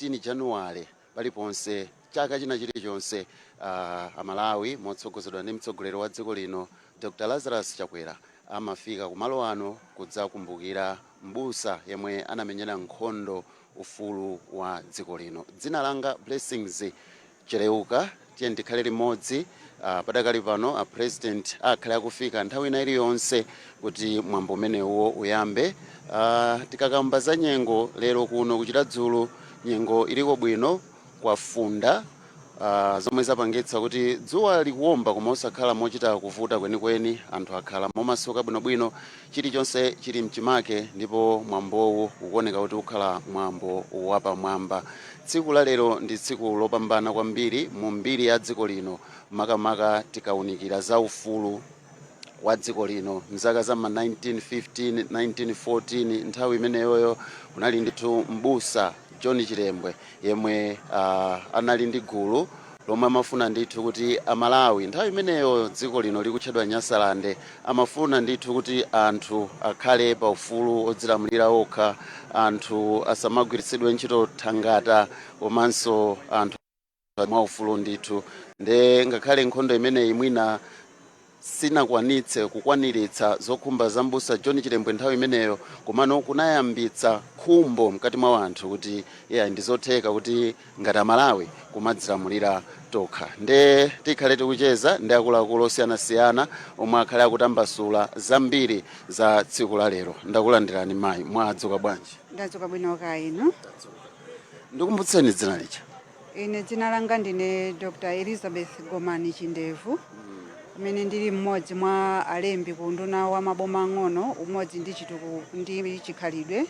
15 Januwale paliponse chaka china chilichonse, Amalawi motsogozedwa ndi mtsogoleri wa dziko lino Dr Lazarus Chakwera amafika kumalo ano kudzakumbukira mbusa yemwe anamenyera nkhondo ufulu wa dziko lino. Dzina langa Blessings Cheleuka. Tiye ndikhale limodzi. Padakali pano a President akhale akufika nthawi ina iliyonse kuti mwambo umenewuwo uyambe. Tikakamba za nyengo lero kuno ku Chiradzulu, nyengo iliko bwino, kwafunda, zomwe zapangitsa kuti dzuwa likuwomba koma osakhala mochita kuvuta kwenikweni. Anthu akhala momasuka bwinobwino, chilichonse chili mchimake, ndipo mwambowu ukuoneka kuti ukhala mwambo wapamwamba. Tsiku la lero ndi tsiku lopambana kwambiri mu mbiri ya dziko lino, makamaka tikaunikira za ufulu wa dziko lino mzaka za ma 1915, 1914. Nthawi imeneyoyo kunali ndithu mbusa John Chilembwe yemwe anali ndi gulu lomwe amafuna ndithu kuti Amalawi, nthawi imeneyo dziko lino likutchedwa Nyasalande, amafuna ndithu kuti anthu akhale pa ufulu odzilamulira okha, anthu asamagwiritsidwe ntchito thangata, komanso anthu mwaufulu ndithu. Nde ngakhale nkhondo imeneyi mwina sinakwanitse kukwaniritsa zokhumba za mbusa John Chilembwe nthawi imeneyo, komano kunayambitsa khumbo mkati mwa anthu kuti yeah, ndizotheka kuti ngati Amalawi kumadzilamulira tokha. Nde tikhale tikucheza ndi akuluakulu osiyanasiyana omwe akhale akutambasula zambiri za tsiku la lero. Ndakulandirani mayi, mwadzuka bwanji? Ndadzuka bwino, kaya inu? Ndikumbutseni dzina lija. Ine dzina langa ndine Dr Elizabeth Gomani Chindevu, amene ndili mmodzi mwa alembi ku Unduna wa Maboma Ang'ono, Umodzi ndi Chitukuko ndi Chikhalidwe,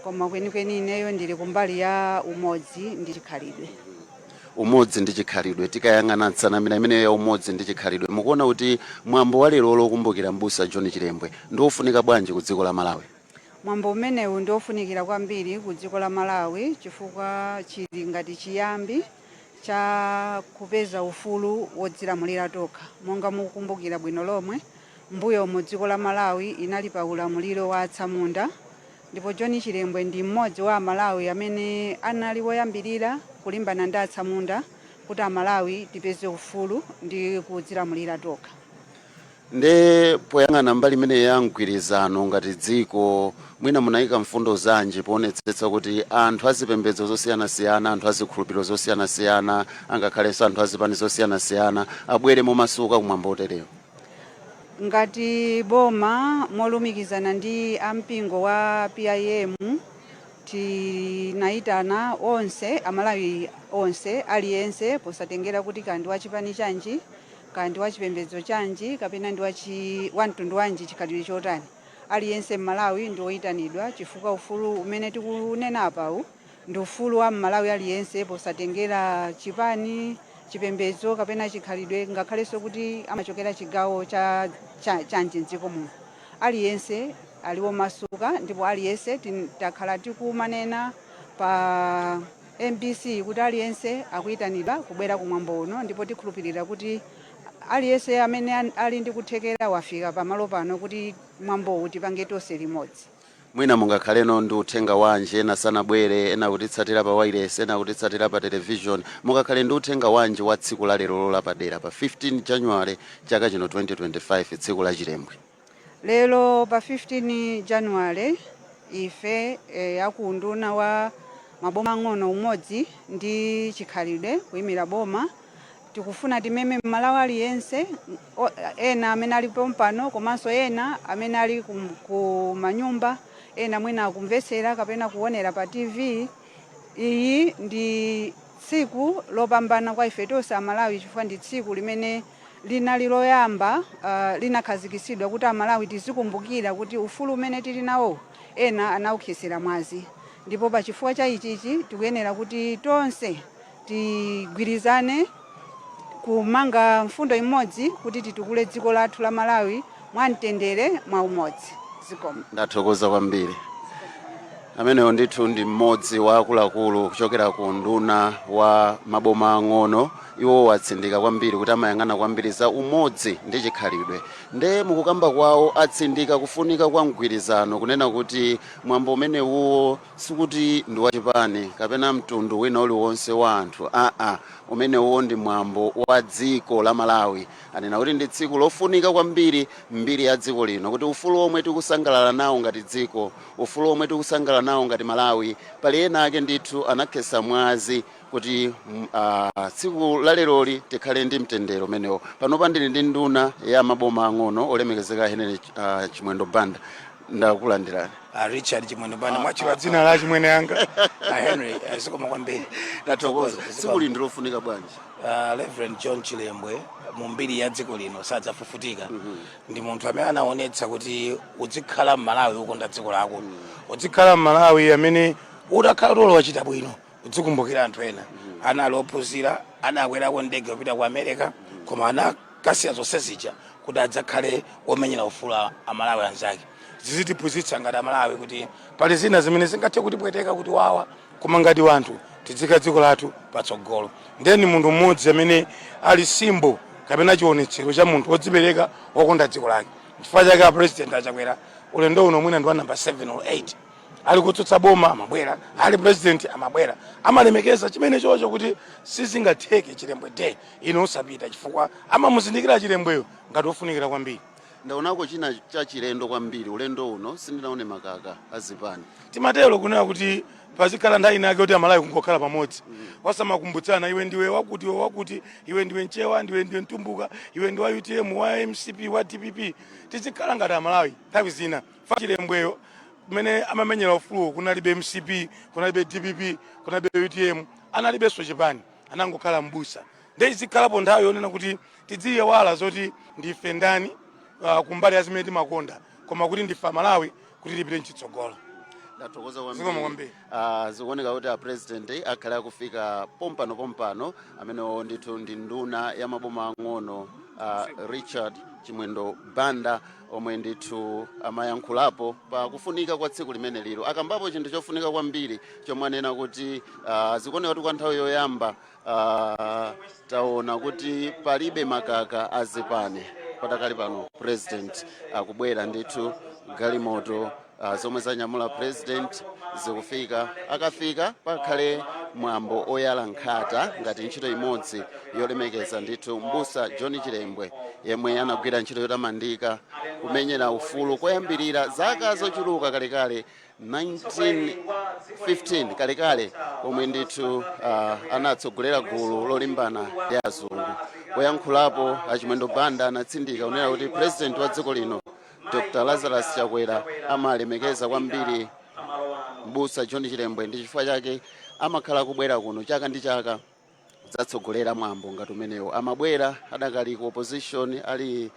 koma kwenikweni ineyo ndili kumbali ya umodzi ndi chikhalidwe. Umodzi ndi chikhalidwe. Tikayang'ana nsanamira imeneyo ya umodzi ndi chikhalidwe, mukuona kuti mwambo wa lero lokumbukira mbusa John Chilembwe ndi wofunika bwanji ku dziko la Malawi? Mwambo umenewu ndi ofunikira kwambiri ku dziko la Malawi chifukwa chili ngati chiyambi cha kupeza ufulu wodzilamulira tokha. Monga mukukumbukira bwino lomwe, mbuyo mu dziko la Malawi inali pa ulamuliro wa atsamunda, ndipo John Chilembwe ndi mmodzi wa Amalawi amene anali woyambirira kulimbana ndi atsamunda kuti Amalawi tipeze ufulu ndi kudzilamulira tokha. Nde poyang'ana mbali imene ya mgwirizano ngati dziko, mwina munayika mfundo zanji poonetsetsa kuti anthu azipembedzo zosiyanasiyana, anthu azikhulupiriro zosiyanasiyana, angakhalenso anthu azipani zosiyanasiyana abwere momasuka kumwambo oterewo? Ngati boma, molumikizana ndi ampingo wa PIM, tinayitana onse Amalawi onse, aliyense, posatengera kuti kandi wachipani chanji, kandi wachipembedzo chanji, kapena ndi wa mtundu wanji, chikhalidwe chotani, aliyense Mmalawi ndi woyitanidwa, chifukwa ufulu umene tikunena apawu ndi ufulu wa Mmalawi aliyense posatengera chipani, chipembedzo kapena chikhalidwe, ngakhalenso kuti amachokera chigawo chanji mdziko muno. Aliyense ali womasuka, ndipo aliyense takhala tikumanena pa MBC kuti aliyense akuyitanidwa kubwera kumwambo uno, ndipo tikhulupirira kuti aliyense amene ali ndi kuthekera wafika pamalo pano kuti mwambowu tipange tonse limodzi. Mwina mungakhaleno ndi uthenga wanji? Ena sanabwere, ena kutitsatira pa wireless, ena kutitsatira pa television. Mungakhale ndi uthenga wanji wa tsiku la lero lapadera pa 15 January chaka chino 2025, tsiku la Chilembwe? Lero pa 15 January, ife aku Unduna wa Maboma Ang'ono, Umodzi ndi Chikhalidwe, kuyimira boma, tikufuna timeme Mmalawi aliyense, ena amene ali pompano komanso ena amene ali ku manyumba, ena mwina akumvetsera kapena kuonera pa TV. Iyi ndi tsiku lopambana kwa ife tonse Amalawi, chifukwa ndi tsiku limene linali loyamba linakhazikitsidwa kuti Amalawi tizikumbukira kuti ufulu umene tili nawo ena anawukhetsera mwazi. Ndipo pa chifukwa cha ichichi tikuyenera kuti tonse tigwirizane kumanga mfundo imodzi kuti titukule dziko lathu la Malawi mwamtendere, mwa umodzi. Zikomo. Ndathokoza kwambiri. Amenewo ndithu ndi mmodzi wa akuluakulu kuchokera ku nduna wa maboma ang'ono. Iwo atsindika kwambiri kuti amayang'ana kwambiri za umodzi ndi chikhalidwe. Nde mukukamba kwawo atsindika kufunika kwa mgwirizano, kunena kuti mwambo umenewuwo sikuti ndi wachipani kapena mtundu wina uliwonse wa anthu, aa, umenewuwo ndi mwambo wa dziko la Malawi. Anena kuti ndi tsiku lofunika kwambiri mbiri ya dziko lino, kuti ufulu omwe tikusangalala nawo ngati dziko, ufulu omwe tikusangalala nawo ngati Malawi, pali ena ake ndithu anakhetsa mwazi kuti tsiku la leroli tikhale ndi mtendere umenewo. Panopa ndili ndi nduna ya maboma ang'ono, olemekezeka Henry Chimwendo Banda. Ndakulandirani. Richard Chimwendo Banda mwachula Dzina la chimwene yanga. Henry, zikomo kwambiri. Tathokoza. Tsiku lino ndilofunika bwanji? Reverend John Chilembwe mu mbiri ya dziko lino sadzafufutika. Ndi munthu amene anaonetsa kuti uzikhala m'Malawi ukonda dziko lako, uzikhala m'Malawi amene utakhala tolo wachita bwino, uzikumbukira anthu ena. Anali ophunzira, anakwerako ndege kupita ku America, koma anakasiya zonse zija kuti adzakhale omenyera ufulu Amalawi anzake. Zizitiphunzitsa ngati Amalawi kuti pali zina zimene zingathe kutipweteka, kuti wawa, koma ngati wanthu tidzika dziko lathu patsogolo. Ndeni munthu mmodzi amene ali symbol kapena chionetsero cha munthu wodzipereka, wokonda dziko lake. Chifukwa chake a President Achakwera ulendo uno mwina ndi wa number 7 or 8. Ali kutsutsa boma amabwera, ali president amabwera. Amalemekeza chimene chocho kuti sizingatheke Chilembwe Day ino usapita, chifukwa amamuzindikira Chilembweyo ngati wofunikira kwambiri. Ndaonako china cha chilendo kwambiri ulendo uno, sindinaone makaka azipani. Timatero kunena kuti pazikhala nthawi inake kuti Amalawi kungokhala pamodzi, osamakumbutsana iwe ndiwe wakuti, iwe wakuti, iwe ndiwe Mchewa, ndiwe Mtumbuka, iwe ndi wa UTM, wa MCP, wa DPP. Tizikhala ngati Amalawi nthawi zina. Fa Chilembweyo kumene amamenyera ufuluwo kunalibe MCP, kunalibe DPP, kunalibe UTM, analibenso chipani, anangokhala mbusa. Ndi izikhalapo nthawi yonena kuti tidziyewala zoti ndife ndani kumbali ya zimene timakonda, koma kuti ndife Amalawi, kuti tipite mchitsogolo. Ndathokoza. Zikomo kwambiri. Zikuoneka kuti a President akhale akufika pompano pompano. Amenewo ndithu ndi nduna ya maboma ang'ono, Richard Chimwendo Banda, omwe ndithu amayankhulapo pa kufunika kwa tsiku limene lilo. Akambapo chinthu chofunika kwambiri chomwe anena kuti zikuoneka kuti kwa nthawi yoyamba taona kuti palibe makaka azipani. Patakali pano President akubwera ndithu, galimoto zomwe zanyamula President zikufika. Akafika pakhale mwambo oyala nkhata ngati ntchito imodzi yolemekeza ndithu mbusa John Chilembwe, yemwe anagwira ntchito yotamandika kumenyera ufulu koyambirira zaka zochuluka kalekale, 1915 kalekale, komwe ndithu anatsogolera gulu lolimbana ndi azungu. Poyankhulapo Achimwendo Banda anatsindika kunena kuti President wa dziko lino, Dr Lazarus Chakwera, amalemekeza kwambiri mbusa John Chilembwe, ndi chifukwa chake amakhala kubwera kuno chaka ndi chaka kudzatsogolera mwambo ngati umenewo. Amabwera adakali ku opposition, ali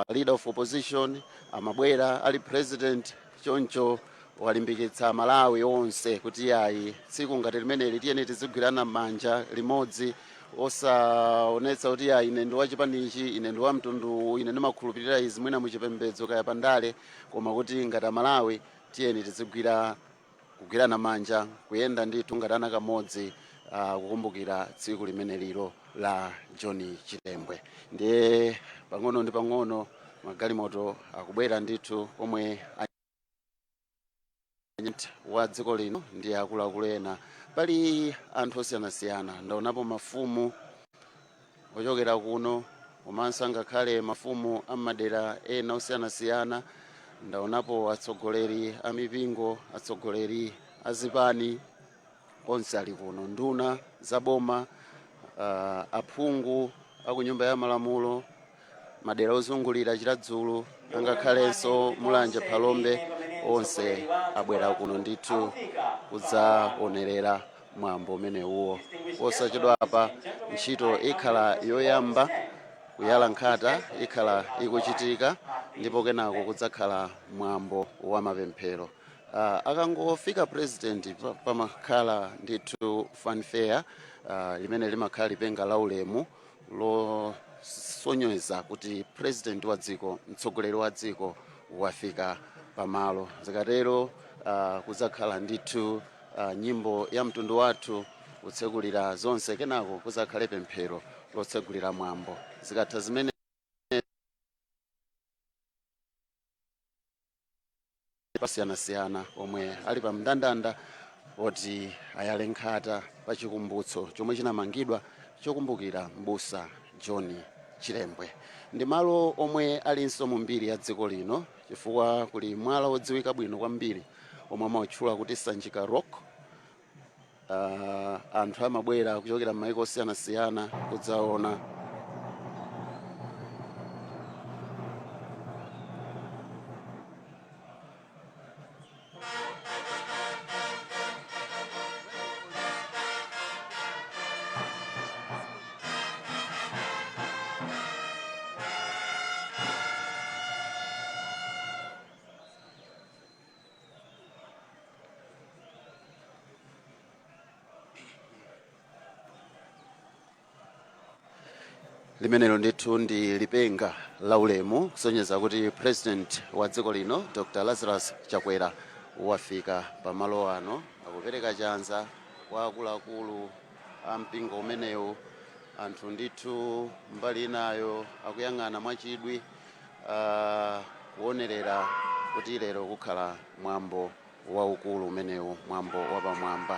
leader of opposition, amabwera ali president. Choncho walimbikitsa Malawi onse kuti ayi, tsiku ngati limeneli tiyeni tizigwirana manja limodzi, osaonetsa kuti ayi, ine ndi wachipanichi, ine ndi wa mtundu, ine ndimakhulupirira izi, mwina muchipembedzo kaya pandale, koma kuti ngati Amalawi tiyeni tizigwira kugwirana manja, kuyenda ndithu ngati ana kamodzi, kukumbukira tsiku limene lilo la John Chilembwe. Ndiye pang'ono ndi pang'ono magalimoto akubwera ndithu omwe wa dziko lino ndi akuluakulu ena. Pali anthu osiyanasiyana, ndaonapo mafumu ochokera kuno komanso angakhale mafumu amadera ena osiyanasiyana. Ndaonapo atsogoleri a mipingo, atsogoleri a zipani, onse ali kuno, nduna za boma, aphungu aku Nyumba ya Malamulo, madera ozungulira Chiradzulu, angakhalenso Mulanje, Phalombe, onse abwera kuno ndithu kudzaonerera mwambo umenewuwo. Posachedwapa ntchito ikhala yoyamba kuyala nkhata ikhala ikuchitika, ndipo kenako kudzakhala mwambo wa mapemphero. Akangofika President pamakhala ndithu fanfare limene limakhala lipenga la ulemu losonyeza kuti President wa dziko, mtsogoleri wa dziko wafika pamalo. Zikatero Kudzakhala ndithu nyimbo ya mtundu wathu kutsekulira zonse, kenako kuzakhale pemphero lotsegulira mwambo. Zikatha zimene, pasiyanasiyana omwe ali pa mndandanda oti ayale nkhata pa chikumbutso chomwe chinamangidwa chokumbukira Mbusa John Chilembwe. Ndi malo omwe alinso mu mbiri ya dziko lino, chifukwa kuli mwala wodziwika bwino kwambiri omwe amautchula kuti Sanjika Rock. Anthu amabwera kuchokera m'mayiko osiyanasiyana kudzaona. Limenelo ndithu ndi lipenga la ulemu kusonyeza kuti President wa dziko lino, Dr Lazarus Chakwera, wafika pamalo ano. Akupereka chanza kwa akuluakulu a mpingo umenewu. Anthu ndithu mbali inayo akuyang'ana mwachidwi, kuonerera kuti lero kukhala mwambo waukulu umenewu, mwambo wapamwamba.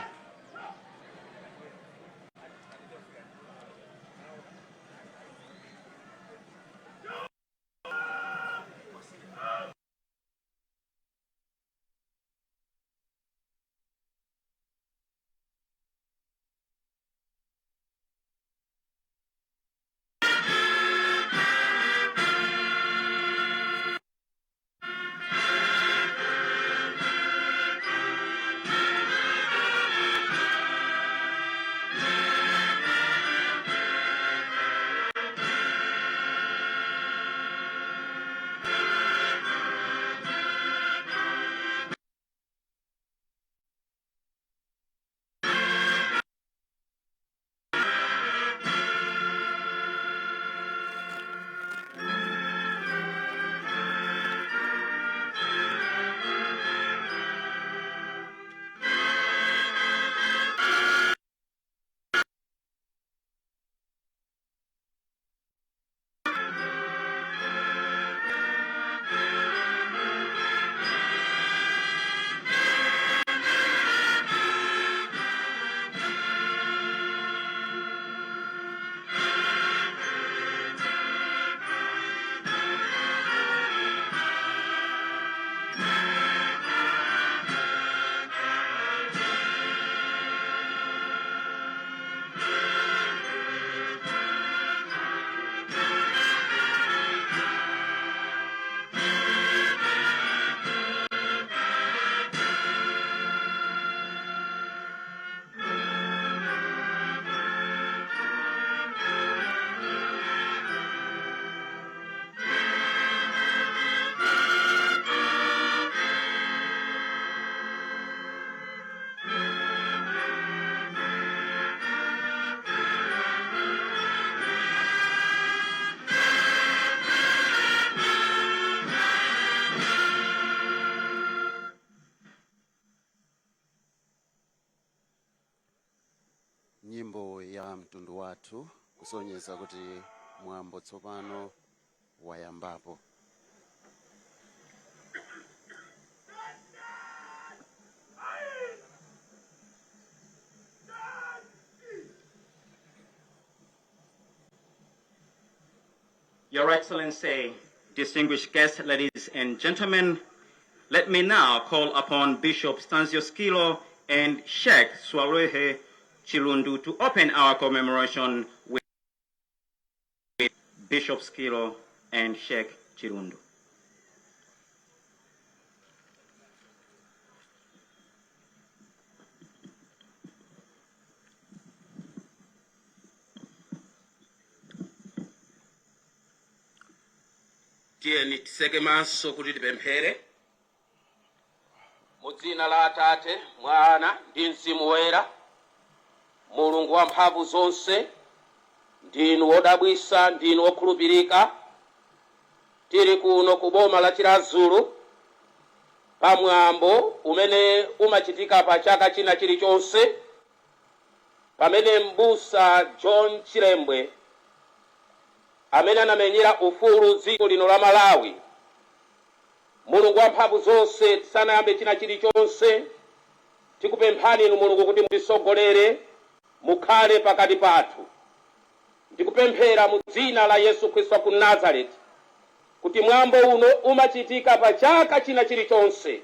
Nyimbo ya mtundu wathu kusonyeza kuti mwambo tsopano wayambapo. Your Excellency, distinguished guests, ladies and gentlemen, let me now call upon Bishop Stanzio Skilo and Sheikh Swalehe Chilundu to open our commemoration with Bishop Skilo and Sheikh Chilundu. Tiyeni titseke maso kuti tipemphere. Mu dzina la Atate, Mwana ndi Mzimu Woyera. Mulungu wamphamvu zonse, ndinu wodabwisa, ndinu wokhulupirika. Tili kuno ku boma la Chiradzulu. Pamwambo umene umachitika pa chaka china chilichonse, pamene Mbusa John Chilembwe, amene anamenyera ufulu dziko lino la Malawi. Mulungu wamphamvu zonse, tisanayambe china chilichonse, tikupemphani inu Mulungu kuti mutisogolere, mukhale pakati pathu. Ndikupemphera mu dzina la Yesu Khristu wa ku Nazareti kuti mwambo uno umachitika pa chaka china chilichonse.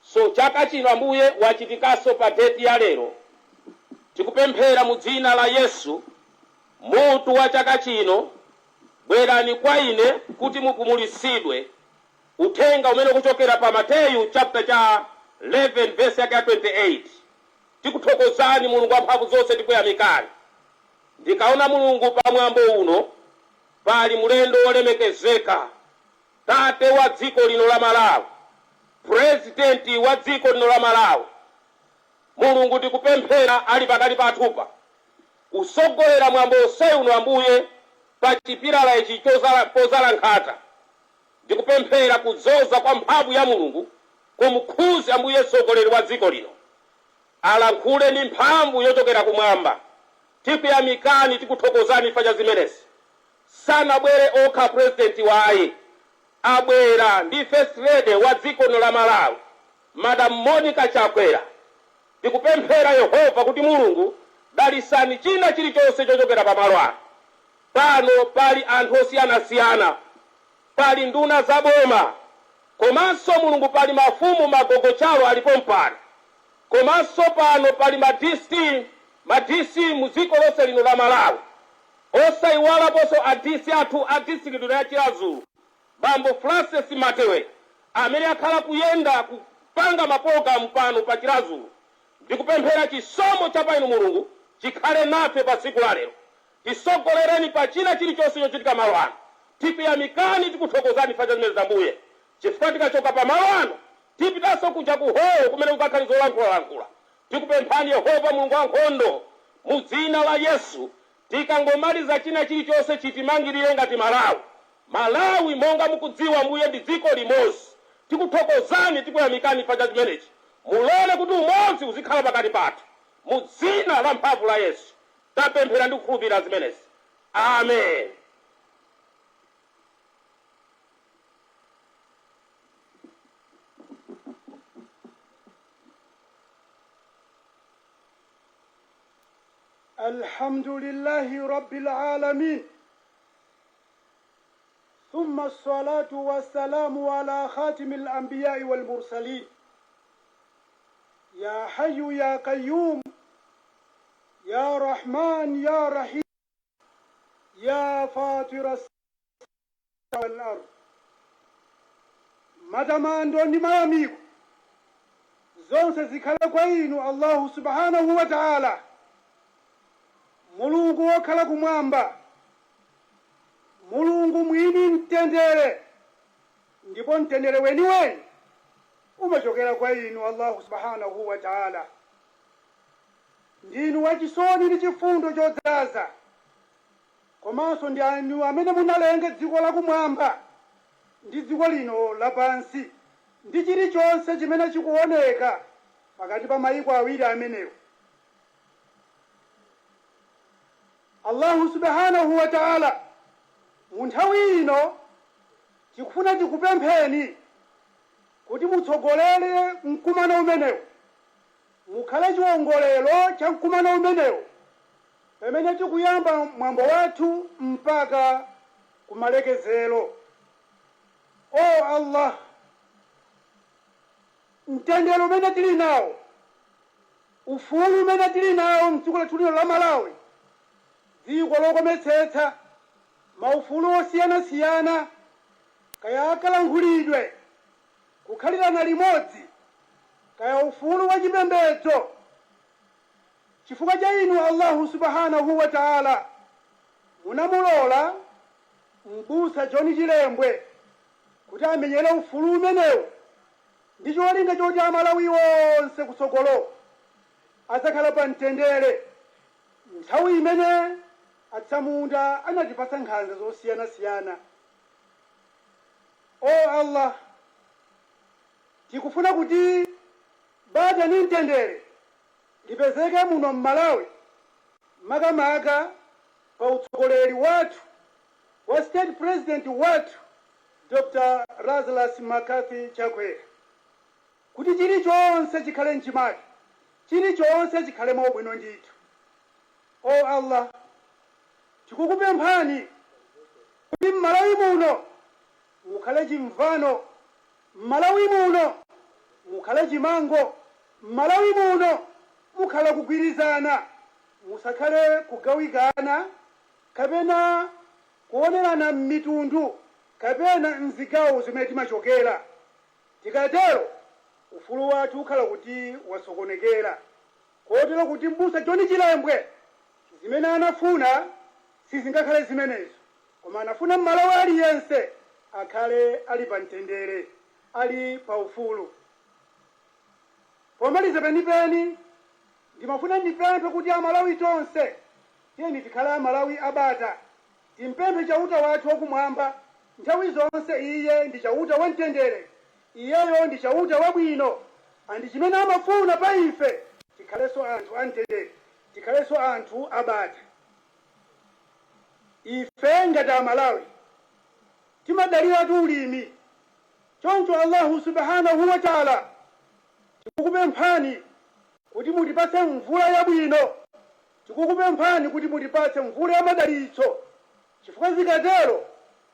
So chaka chino, Ambuye, wachitikanso pa date ya lero. Tikupemphera mu dzina la Yesu, mutu wa chaka chino, "Bwerani kwa ine kuti mupumulitsidwe", uthenga umene ukuchokera pa Mateyu chapter cha 11 verse yake ya 28. Tikuthokozani Mulungu wamphamvu zonse, tikuyamikani. Ndikaona Mulungu, pamwambo uno pali mlendo wolemekezeka, tate wa dziko lino la Malawi, purezidenti wa dziko lino la Malawi. Mulungu, ndikupemphera ali pakati pathupa kusogolera mwambo onse uno. Ambuye, pa chipilala ichi pozala nkhata, ndikupemphera kudzoza kwa mphamvu ya Mulungu kumkhuzi Ambuye mtsogoleri wa dziko lino, alankhule ndi mphamvu yochokera kumwamba. Tikuyamikani, tikuthokozani chifukwa cha zimenezi. Sanabwere okha purezidenti wayi, abwera ndi First Lady wa dziko lino la Malawi, Madam Monica Chakwera. Ndikupemphera Yehova kuti Mulungu dalisani china chilichonse chochokera pamalo ano. Pano pali anthu osiyanasiyana, pali nduna zaboma, komanso Mulungu pali mafumu, magogochalo alipo mpano, komanso pano pali ma DC, ma DC mu dziko lonse lino la Malawi, osayiwalaponso a DC athu a district ya Chiradzulu, Bambo Francis Matewe, amene akhala kuyenda kupanga mapologalamu pano pa Chiradzulu. Ndikupemphera chisomo cha pa inu Mulungu chikhale nafe pa tsiku la lero. Tisogolereni pa china chilichonse chochitika malo ano. Tikuyamikani, tikuthokozani chifukwa cha zimene, Ambuye, chifukwa tikachoka pa malo ano tipitanso kuja ku holo kumene kukakhale zolankhulalankhula. Tikupemphani Yehova Mulungu wankhondo, mu dzina la Yesu, tikangomaliza china chilichonse chitimangirire ngati Malawi. Malawi, monga mukudziwa Mbuye, ndi dziko limodzi. Tikuthokozani, tikuyamikani chifukwa cha chimenechi. Mulole kuti umodzi uzikhala pakati pathu. Mu dzina la mphamvu la Yesu tapemphera ndi kukhulupirira zimenezi, amen. الحمد لله رب العالمين، ثم الصلاة والسلام على خاتم الأنبياء والمرسلين. يا حي يا قيوم، يا رحمن يا رحيم، يا فاطر السماوات والأرض. Matamando ndi mayamiko zonse zikhale kwa inu Allahu subhanahu wa taala, Mulungu wokhala kumwamba, Mulungu mwini mtendere, ndipo mtendere weniweni umachokera kwa inu Allahu subhanahu wa taala. Ndinu wachisoni ndi chifundo chodzaza, komanso ndi inu amene munalenga dziko lakumwamba ndi dziko lino lapansi ndi chilichonse chimene chikuoneka pakati pa mayiko awiri amenewo. Allahu subhanahu wa taala, mu nthawi ino tikufuna tikupempheni kuti mutsogolere mkumano umenewu, mukhale chiwongolero cha mkumano umenewu pamene tikuyamba mwambo wathu mpaka kumalekezero. O Allah, mtendere umene tili nawo, ufulu umene tili nawo mdziko lathu lino la Malawi, dziko lokometsetsa, maufulu osiyanasiyana, kaya akalankhulidwe, kukhalirana limodzi, kaya ufulu wa chipembedzo, chifukwa cha inu Allahu subhanahu wa taala munamulola Mbusa John Chilembwe kuti amenyere ufulu umenewu ndi cholinga choti Amalawi onse kutsogolo adzakhala pa mtendere, nthawi imene atsamunda anatipatsa nkhanza zosiyanasiyana. O Allah. Tikufuna kuti bata ni mtendere lipezeke muno mMalawi, makamaka pa utsogoleri wathu wa State President wathu Dr. Lazarus McCarthy Chakwera, kuti chilichonse chikhale mchimake, chilichonse chikhale mwaubwino ndithu. O Allah, tikukupemphani kuti mMalawi muno mukhale chimvano, mMalawi muno mukhale chimango, mMalawi muno mukhale kugwirizana, musakhale kugawikana kapena kuonerana m'mitundu kapena mzigawo zimene timachokera. Tikatero ufulu wathu ukhala kuti wasokonekera, kotero kuti Mbusa John Chilembwe zimene anafuna sizingakhale zimenezo, koma anafuna mMalawi aliyense akhale ali pa mtendere, ali pa ufulu. Pomaliza penipeni, ndimafuna ndipemphe kuti Amalawi tonse tiyeni tikhale Amalawi abata. Timpemphe Chauta wathu wakumwamba nthawi zonse. Iye ndi Chauta wamtendere, iyeyo ndi Chauta wabwino, and chimene amafuna pa ife tikhalenso anthu amtendere, tikhalenso anthu abata. Ife ngati Amalawi timadaliratu ulimi. Choncho Allahu subhanahu wa taala, tikukupemphani kuti mutipatse mvula yabwino, tikukupemphani kuti mutipatse mvula ya madalitso, chifukwa zikatero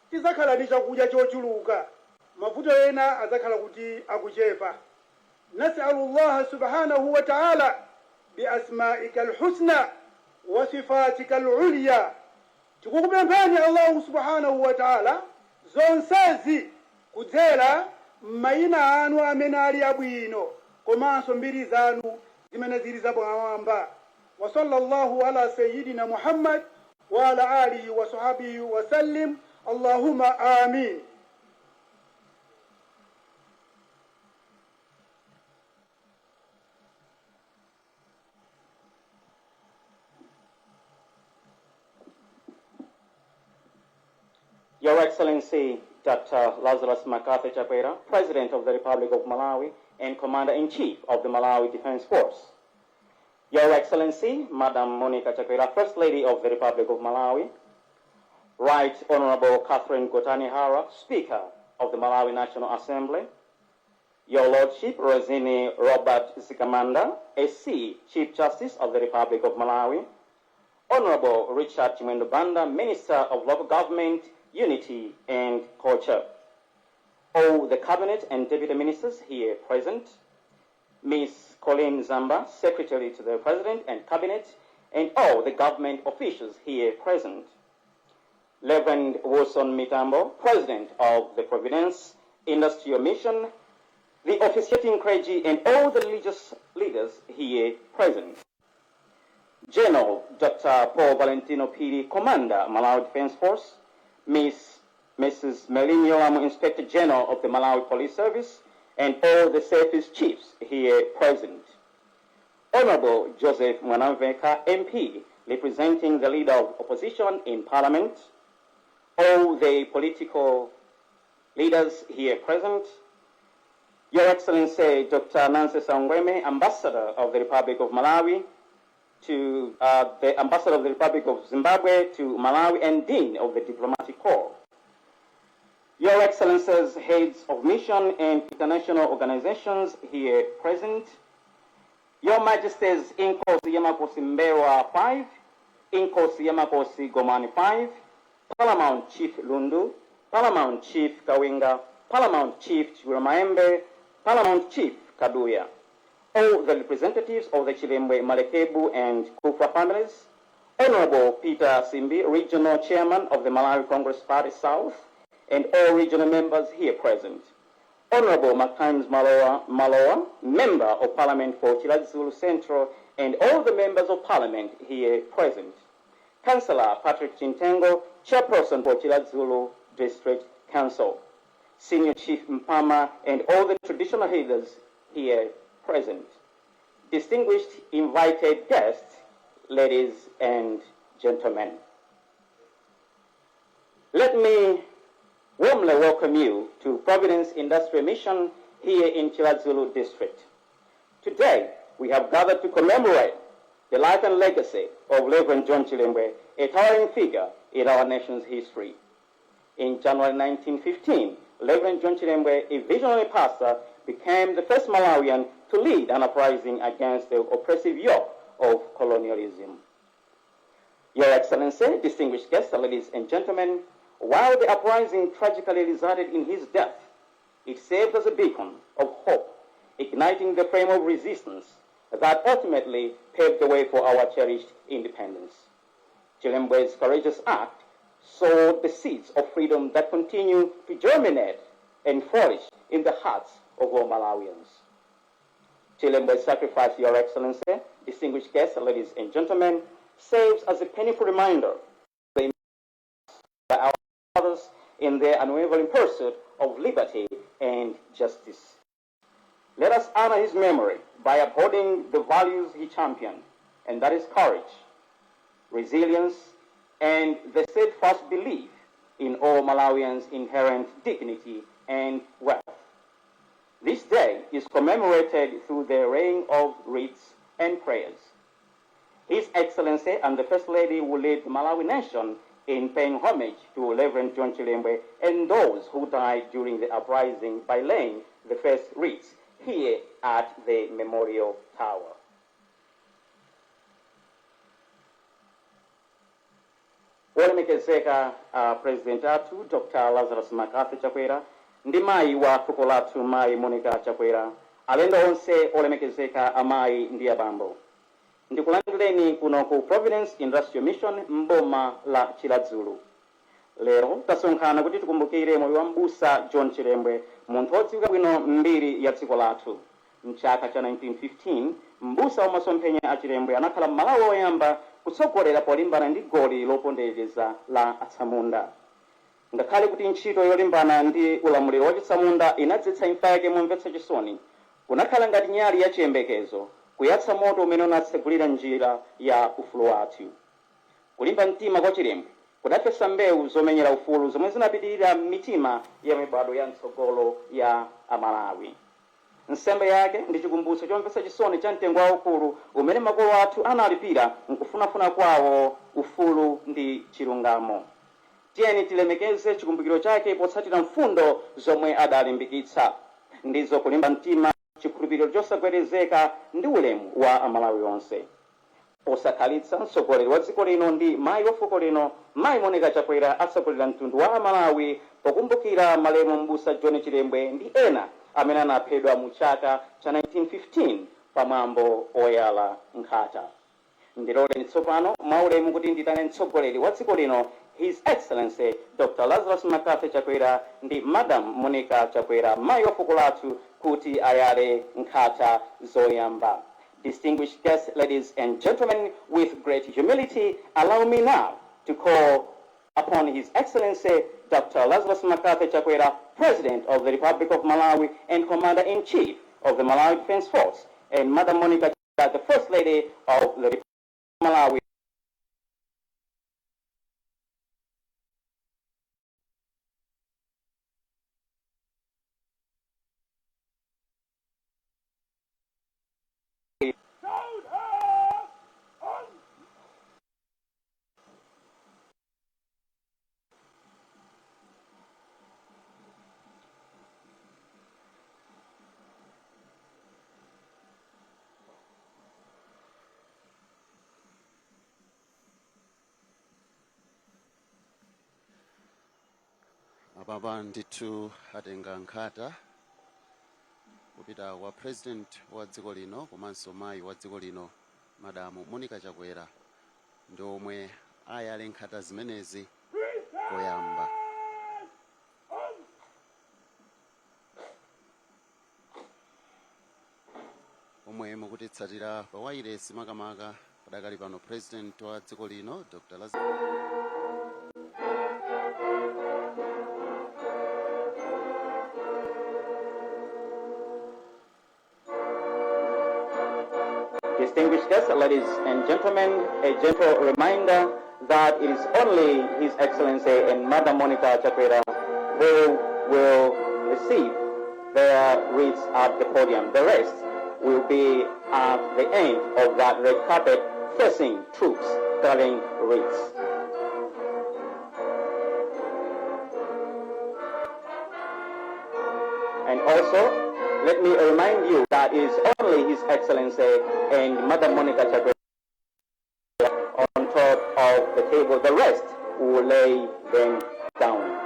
tizakhala ndi chakudya chochuluka, mavuto ena adzakhala kuti akuchepa. Nasalu llaha subhanahu wa taala biasmaika alhusna wa sifatika alulya. Tikukupemphani Allahu subhanahu wa taala zonsezi kudzera m'mayina anu amene ali abwino komanso mbiri zanu zimene zili zapamwamba. Wa sallallahu ala sayyidina Muhammad wa ala alihi wa sahbihi wa sallim. Allahumma amin. Your Excellency, Dr. Lazarus McCarthy Chakwera, President of the Republic of Malawi and Commander-in-Chief of the Malawi Defense Force. Your Excellency, Madam Monica Chakwera, First Lady of the Republic of Malawi. Right Honorable Catherine Gotani Hara, Speaker of the Malawi National Assembly. Your Lordship, Rosini Robert Zikamanda, SC, Chief Justice of the Republic of Malawi. Honorable Richard Chimwendo Banda, Minister of Local Government, Unity and Culture. All the Cabinet and Deputy Ministers here present, Ms. Colleen Zamba, Secretary to the President and Cabinet, and all the government officials here present. Reverend Wilson Mitambo, President of the Providence Industrial Mission, the officiating clergy, and all the religious leaders here present. General Dr. Paul Valentino Phiri, Commander, Malawi Defense Force, Ms. Mrs. Merlyne Yolamu, Inspector General of the Malawi Police Service, and all the service chiefs here present. Honorable Joseph Mwanamvekha, MP, representing the leader of opposition in Parliament, all the political leaders here present, Your Excellency Dr. Nancy Saungweme, Ambassador of the Republic of Malawi, to the Ambassador of the Republic of Zimbabwe to Malawi and Dean of the Diplomatic Corps. Your Excellencies, heads of mission and international organizations here present, Your Majesties Inkosi Yamakosi M'mbelwa 5, Inkosi Yamakosi Gomani 5, Paramount Chief Lundu, Paramount Chief Kawinga, Paramount Chief Chilemaembe, Paramount Chief Kaduya, all the representatives of the Chilembwe, Malekebu, and Kufa families, Honorable Peter Simbi, Regional Chairman of the Malawi Congress Party South, and all regional members here present. Honorable McTimes Maloa, Member of Parliament for Chiradzulu Central, and all the members of Parliament here present. Councillor Patrick Chintengo, Chairperson for Chiradzulu District Council. Senior Chief Mpama, and all the traditional leaders here present. Distinguished invited guests, ladies and gentlemen. Let me warmly welcome you to Providence Industrial Mission here in Chiradzulu district. Today, we have gathered to commemorate the life and legacy of Reverend John Chilembwe, a towering figure in our nation's history. In January 1915, Reverend John Chilembwe, a visionary pastor, became the first Malawian to lead an uprising against the oppressive yoke of colonialism. Your Excellency, distinguished guests, ladies and gentlemen, while the uprising tragically resulted in his death, it served as a beacon of hope, igniting the flame of resistance that ultimately paved the way for our cherished independence. Chilembwe's courageous act sowed the seeds of freedom that continue to germinate and flourish in the hearts of all Malawians. Chilembwe's sacrifice, Your Excellency, distinguished guests, ladies and gentlemen, serves as a painful reminder by our fathers in their unwavering pursuit of liberty and justice. Let us honor his memory by upholding the values he championed, and that is courage, resilience, and the steadfast belief in all Malawians' inherent dignity and worth. This day is commemorated through the laying of wreaths and prayers. His Excellency and the First Lady will lead the Malawi nation in paying homage to Reverend John Chilembwe and those who died during the uprising by laying the first wreaths here at the Memorial Tower. Wolemekezeka President athu Dr. Lazarus McCarthy Chakwera ndi mayi wa fuko lathu, Mayi Monica Chakwera, alendo onse olemekezeka, amayi ndi abambo, ndikulandireni kuno ku Providence Industrial Mission mboma la Chiradzulu. Lero tasonkhana kuti tikumbukire moyo wa Mbusa John Chilembwe, munthu wodziwika bwino mbiri ya dziko lathu. Mchaka cha 1915, mbusa wamasomphenya a Chilembwe anakhala Mmalawi woyamba kutsogolera polimbana ndi goli lopondereza la atsamunda. Ngakhale kuti ntchito yolimbana ndi ulamuliro wachitsamunda inadzetsa imfa yake momvetsa chisoni, kunakhala ngati nyali ya chiyembekezo kuyatsa moto umene unatsegulira njira ya ufulu wathu. Kulimba mtima kwa Chilembwe kudafesa mbewu zomenyera ufulu zomwe zinapitirira mitima ya mibado ya mtsogolo ya Amalawi. Nsembe yake ndi chikumbutso chomvetsa chisoni cha mtengo waukulu umene makolo athu analipira mkufunafuna kwawo ufulu ndi chilungamo. Tiyeni tilemekeze chikumbukiro chake potsatira mfundo zomwe adalimbikitsa, ndizo kulimba mtima, chikhulupiriro chosagwedezeka ndi ulemu wa Amalawi onse. Posakhalitsa, mtsogoleri wa dziko lino ndi mayi wa fuko lino, Mayi Monica Chakwera, atsogolera mtundu wa Amalawi pokumbukira malemu Mbusa John Chilembwe ndi ena amene anaphedwa mu chaka cha 1915 pamwambo oyala nkhata. Ndiloleni tsopano mwaulemu kuti nditane mtsogoleri wa dziko lino, His Excellency Dr. Lazarus McCarthy Chakwera, ndi Madam Monica Chakwera, mayi wa fuko lathu, kuti ayale nkhata zoyamba. Distinguished guests, ladies and gentlemen, with great humility, allow me now to call upon His Excellency Dr. Lazarus McCarthy Chakwera, President of the Republic of Malawi and Commander-in-Chief of the Malawi Defense Force, and Madam Monica Chakwera, the First Lady of the Republic of Malawi. Apapa ndithu atenga nkhata kupita kwa President wa dziko lino komanso mayi wa dziko lino, Madamu Monica Chakwera, ndi omwe ayale nkhata zimenezi koyamba. Omwe mukutitsatira pa wailesi, makamaka padakali pano President wa dziko lino Dr. Lazarus Distinguished guests, ladies and gentlemen, a gentle reminder that it is only His Excellency and Madam Monica Chakwera who will receive their wreaths at the podium. The rest will be at the end of that red carpet facing troops carrying wreaths. And also, let me remind you that it is only His Excellency and Madam Monica Chakwera on top of the table. The rest will lay them down.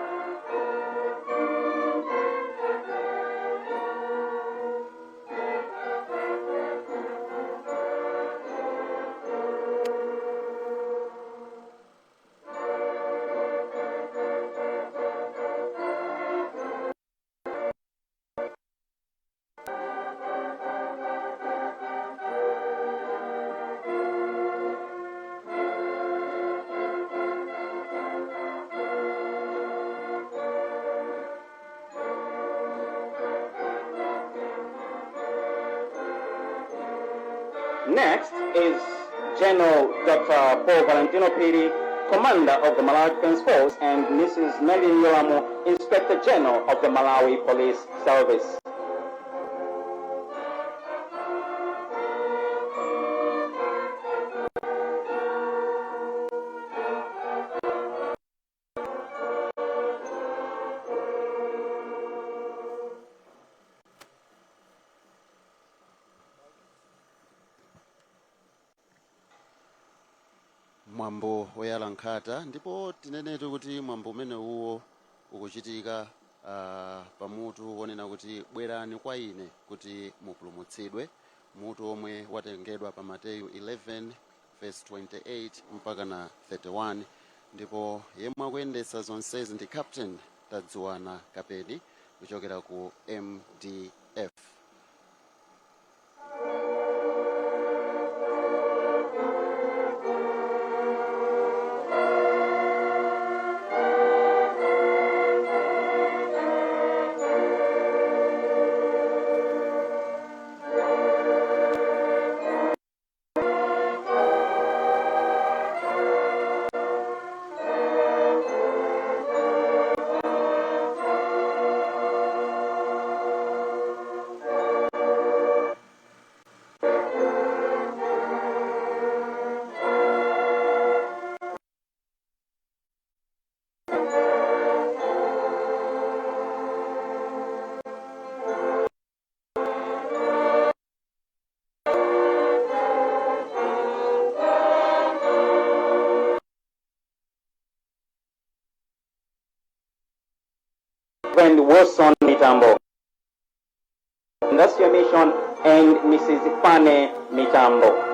Next is General Dr. Paul Valentino Piri, Commander of the Malawi Defense Force, and Mrs. Merlyne Yolamu, Inspector General of the Malawi Police Service. Mwambo woyala nkhata, ndipo tinenetu kuti mwambo umene uwo ukuchitika pamutu wonena kuti "Bwerani kwa ine kuti mupulumutsidwe", mutu omwe watengedwa pa Mateyu 11 verse 28 mpaka na 31. Ndipo yemwe akuyendetsa zonsezi ndi Captain Tadziwana Kapedi kuchokera ku MDF. Reverend Wilson Mitambo. Industrial Mission and Mrs. Fane Mitambo.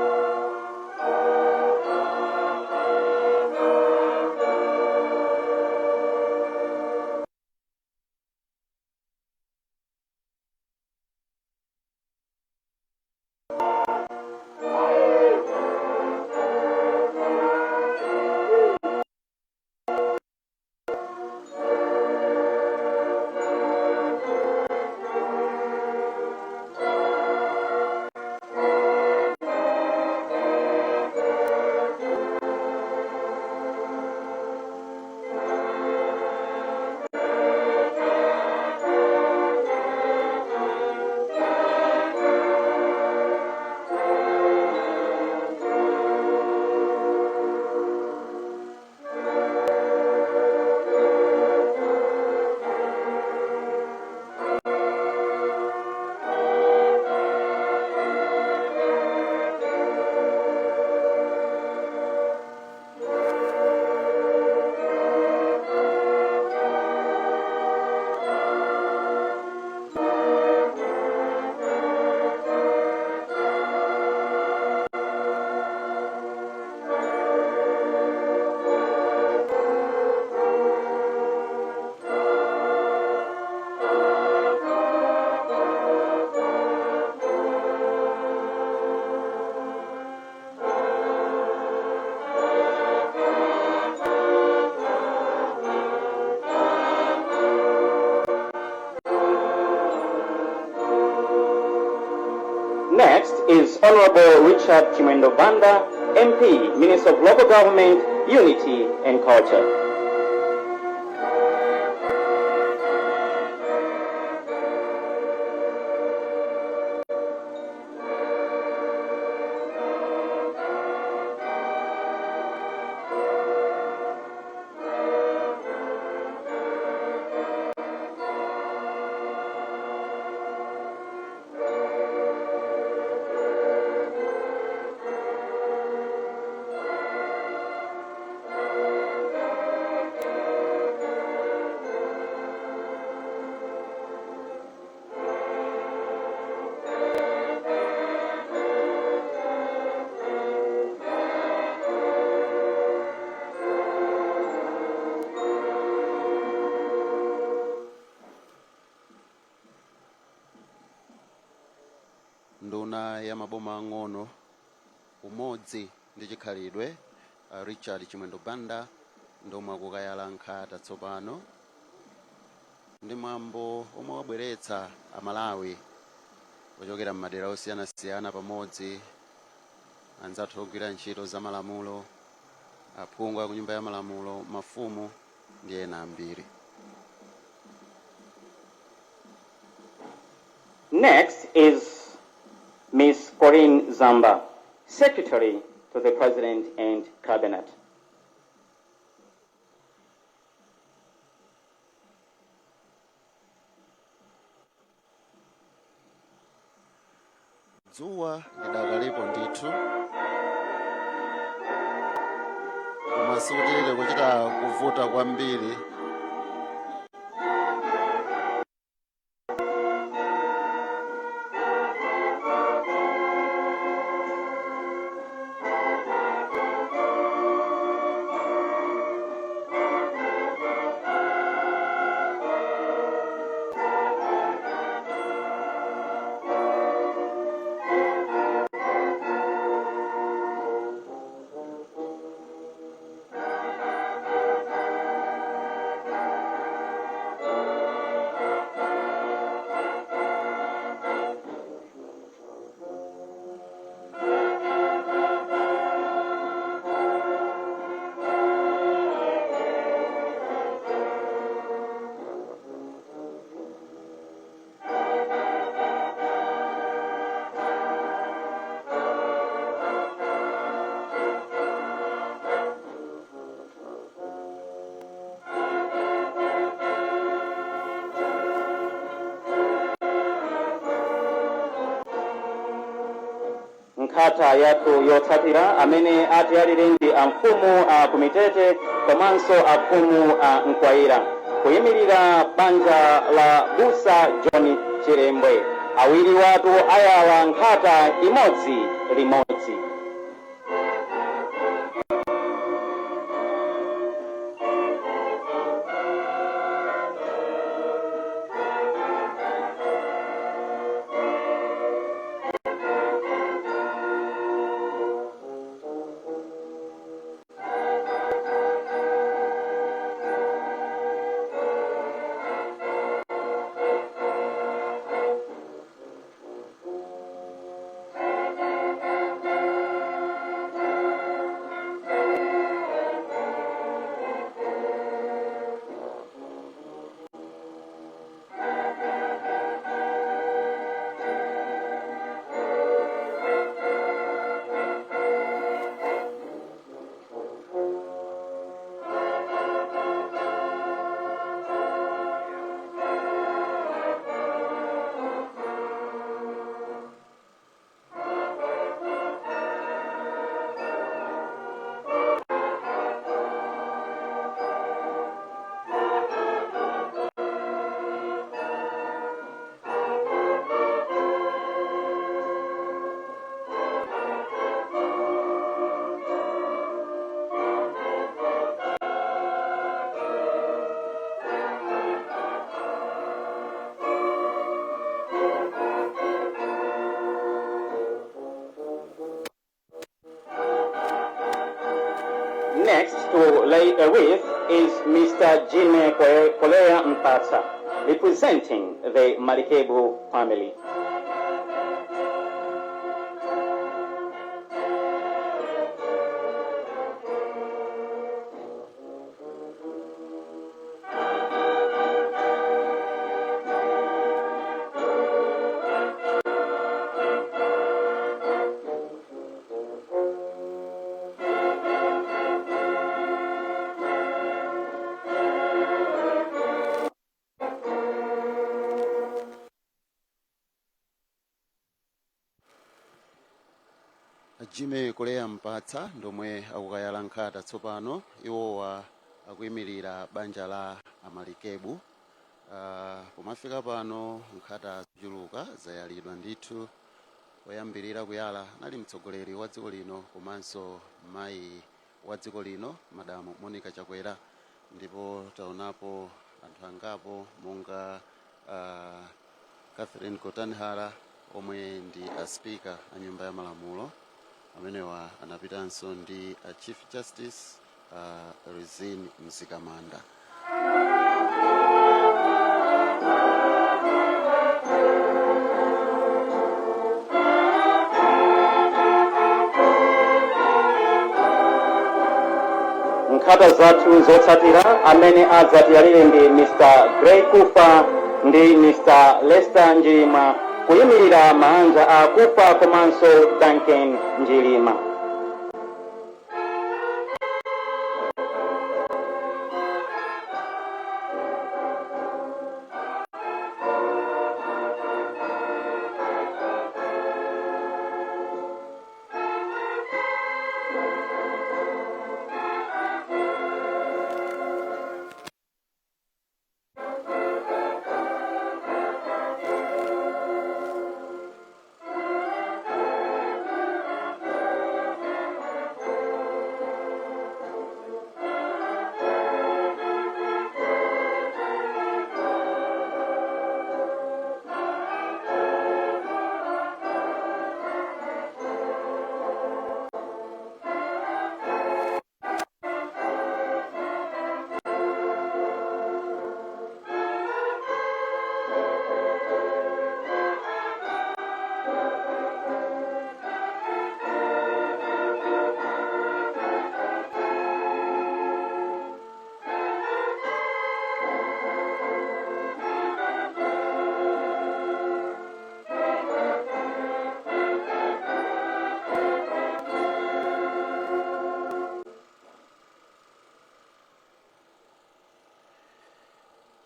Next is Honorable Richard Chimwendo Banda, MP, Minister of Local Government, Unity and Culture. ya maboma ang'ono, umodzi ndi chikhalidwe, Richard Chimwendo Banda ndomwe akukayala nkhata tsopano. Ndi mwambo omwe wabweretsa Amalawi ochokera m'madera osiyanasiyana pamodzi, anzathu ogwira ntchito za malamulo, aphungu a ku nyumba ya malamulo, mafumu ndi ena ambiri. Next is Ms. Colleen Zamba, Secretary to the President and Cabinet. Dzuwa lidakalipo ndithu, koma sikuti kuchita kuvuta kwambiri. Nkhata yathu yotsatira amene atiyalire ndi amfumu a Kumitete komanso amfumu a Mkwayira, kuyimirira banja la Busa John Chilembwe. Awiri watu ayala nkhata imodzi limodzi. Next to lay a wreath is Mr. Jimmy Kolea Mpatsa, representing the Malikebu family. Jimmy Koleya Mpatsa ndomwe akukayala nkhata tsopano. Iwowa akuyimirira banja la Amalikebu. Pomafika pano nkhata zochuluka zayalidwa ndithu. Oyambirira kuyala anali mtsogoleri wa dziko lino komanso mayi wa dziko lino, Madamu Monica Chakwera, ndipo taonapo anthu angapo monga Catherine Gotani Hara. Omwe ndi a Speaker a Nyumba ya Malamulo. Amenewa anapitanso ndi a Chief Justice Rizine Mzikamanda. Nkhata zathu zotsatira amene adzatiyalire ndi Mr Grey Kufa ndi Mr Lester Njilima, kuyimirira maanja a Kufa komanso Duncan Njilima.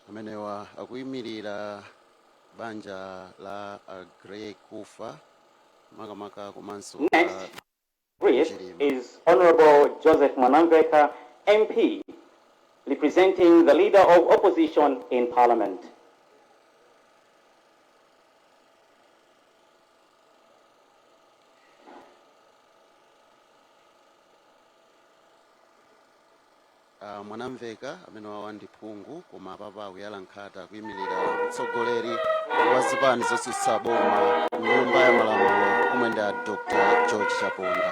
Amenewa akuyimirira banja la a Grey Kufa makamaka komanso Next wreath Chilima. is Honorable Joseph Mwanamveka, MP, representing the Leader of Opposition in Parliament. Mwanamveka amene wawa ndi phungu, koma apapa akuyala nkhata akuyimirira mtsogoleri wa zipani zotsutsa boma Nyumba ya Malamulo, omwe ndi a Dr George Chaponda.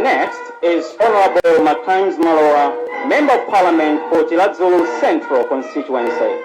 Next is Honorable Matimes Malowa, Member of Parliament for Chiradzulu Central Constituency.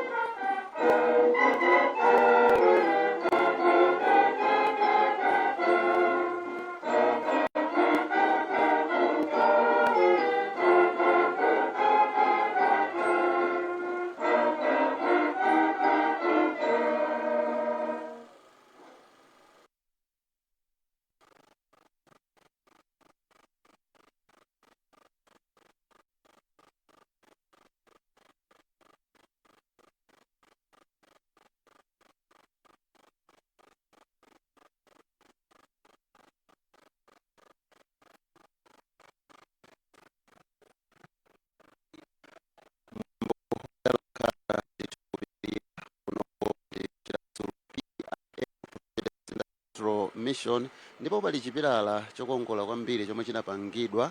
Central Mission, ndipo pali chipilala chokongola kwambiri chomwe chinapangidwa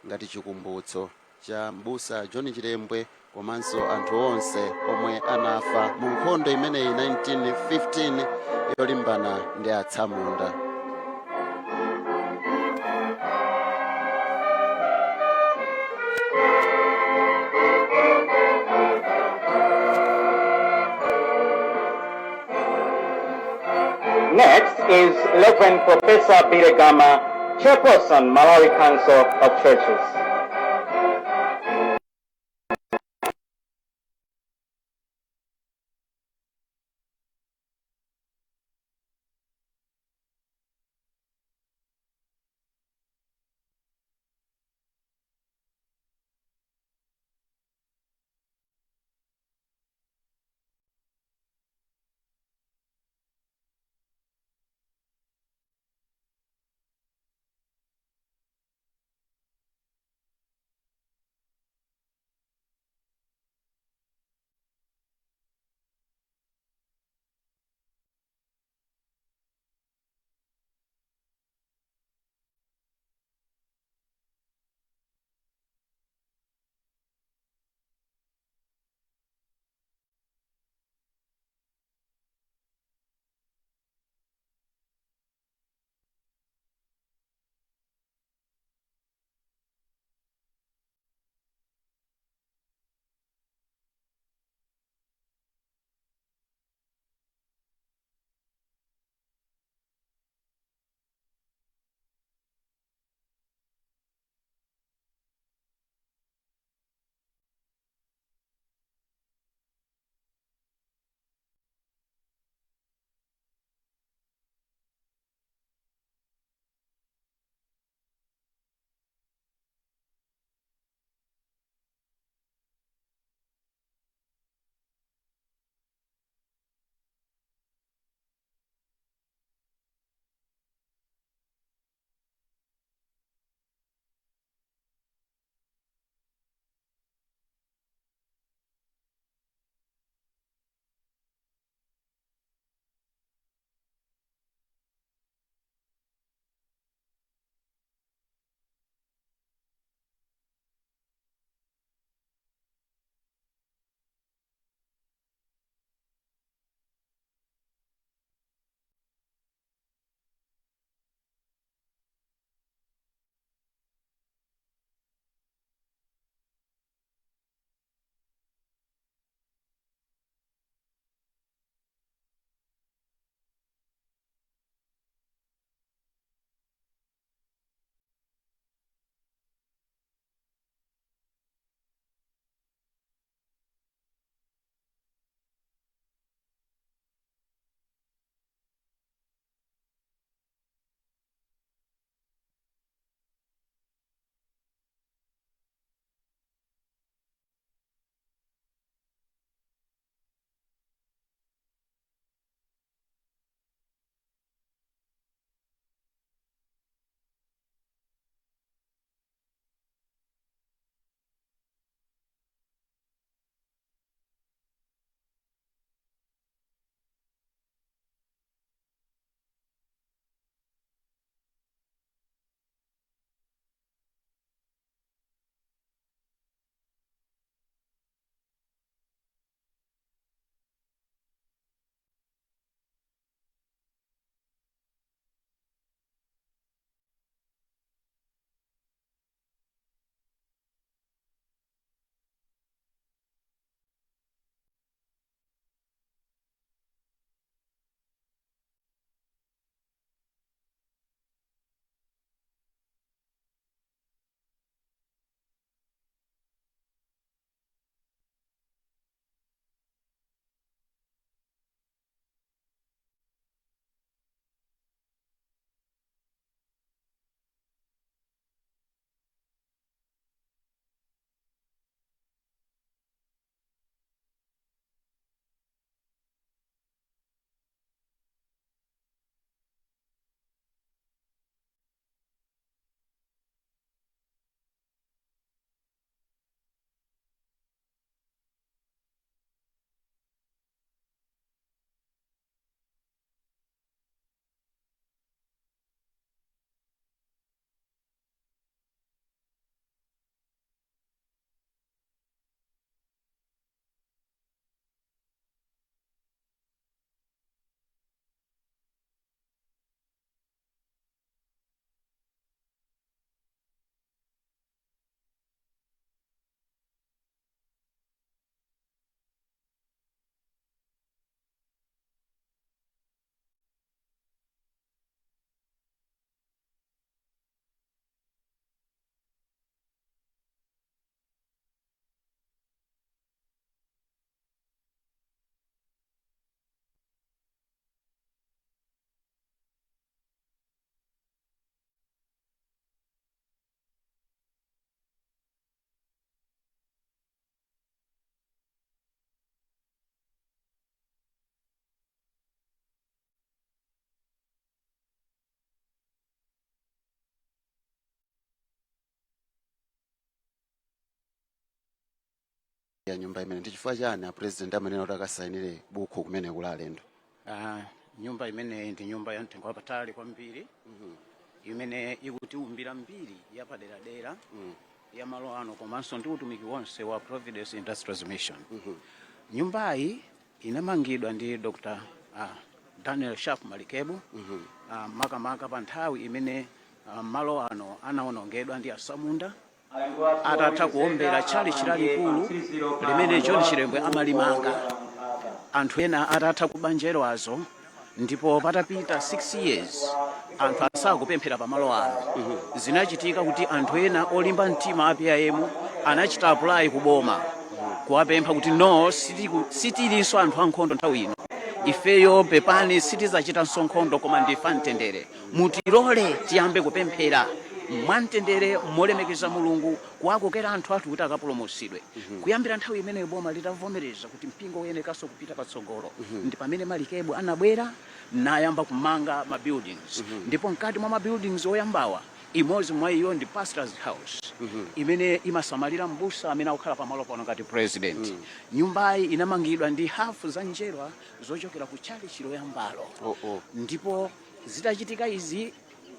ngati chikumbutso cha Mbusa John Chilembwe komanso anthu onse omwe anafa mu nkhondo imeneyi 1915 yolimbana ndi atsamunda. Next is Reverend Professor Billy Gama, Chairperson, Malawi Council of Churches. ya nyumba imene. Ndi chifukwa chani a President amanena kuti akasayinire buku kumene kula alendo? Ah, nyumba imeneyi ndi nyumba ya mtengo wapatali kwambiri imene ikutiumbira mbiri yapaderadera ya malo ano komanso ndi utumiki wonse wa Providence Industries Mission. Nyumbayi inamangidwa ndi Dr. Daniel Sharp Malikebu, makamaka pa nthawi imene malo ano anawonongedwa ndi asamunda atatha kuombera tchalitchi lalikulu limene John Chilembwe amalimanga, anthu ena atatha kuba njerwazo, ndipo patapita 6 years anthu asakupemphera pamalo ano. Zinachitika kuti anthu ena olimba mtima a PIM anachita apply kuboma kuwapempha kuti, "No, sitilinso anthu ankhondo nthawi ino. Ifeyo pepani, sitizachitanso nkhondo, koma ndife amtendere. Mutilole tiyambe kupemphera mwamtendere, molemekeza Mulungu, kuwakokera anthu athu kuti akapulumutsidwe." Kuyambira nthawi imeneyo, boma litavomereza kuti mpingo uyenekanso kupita patsogolo, ndi pamene Malikebu anabwera nayamba kumanga ma buildings. Ndipo mkati mwa ma buildings oyambawa, imodzi mwa iyo ndi Pastors House imene imasamalira mbusa amene akukhala pamalo pano ngati president. Nyumbayi inamangidwa ndi hafu za njerwa zochokera ku tchalitchi loyambalo. Oh. Ndipo zitachitika izi,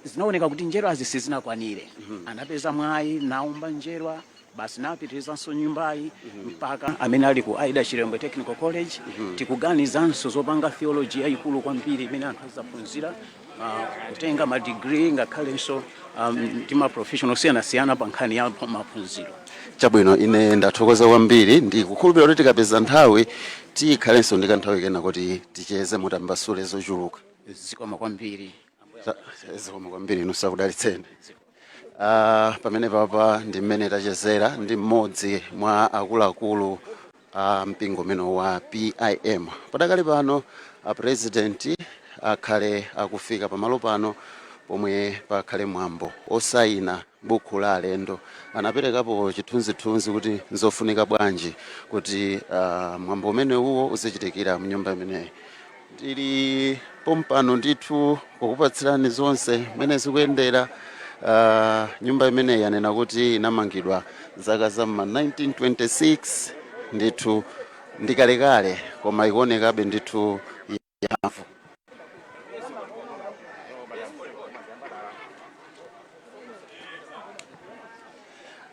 zinaoneka kuti njerwazi sizinakwanire. Anapeza mwayi naumba njerwa basi, napitirizanso nyumbayi mpaka amene ali ku Aida Chilembwe Technical College. Tikuganizanso zopanga theology yayikulu kwambiri imene anthu azaphunzira, kutenga ma degree, ngakhalenso ndi ma professional osiyanasiyana pa nkhani ya maphunziro. Chabwino, ine ndathokoza kwambiri. Ndikukhulupirira kuti tikapeza nthawi tikhalenso ndi kanthawi kena kuti ticheze, mutambasule zochuluka. Zikomo kwambiri. Zikomo kwambiri, inu sakudalitseni. Pamene papa ndi mmene tachezera ndi mmodzi mwa akuluakulu a mpingo umene wa PIM. Padakali pano a President akhale akufika pamalo pano pomwe pakhale mwambo osayina buku la alendo. Anaperekapo chithunzithunzi kuti nzofunika bwanji kuti mwambo umene uwo uzichitikira mnyumba imeneyi. Tili pompano ndithu kukupatsirani zonse mmene zikuyendera. Nyumba imeneyi yanena kuti inamangidwa zaka za ma 1926. Ndithu ndikalekale, koma ikuonekabe ndithu yamphamvu.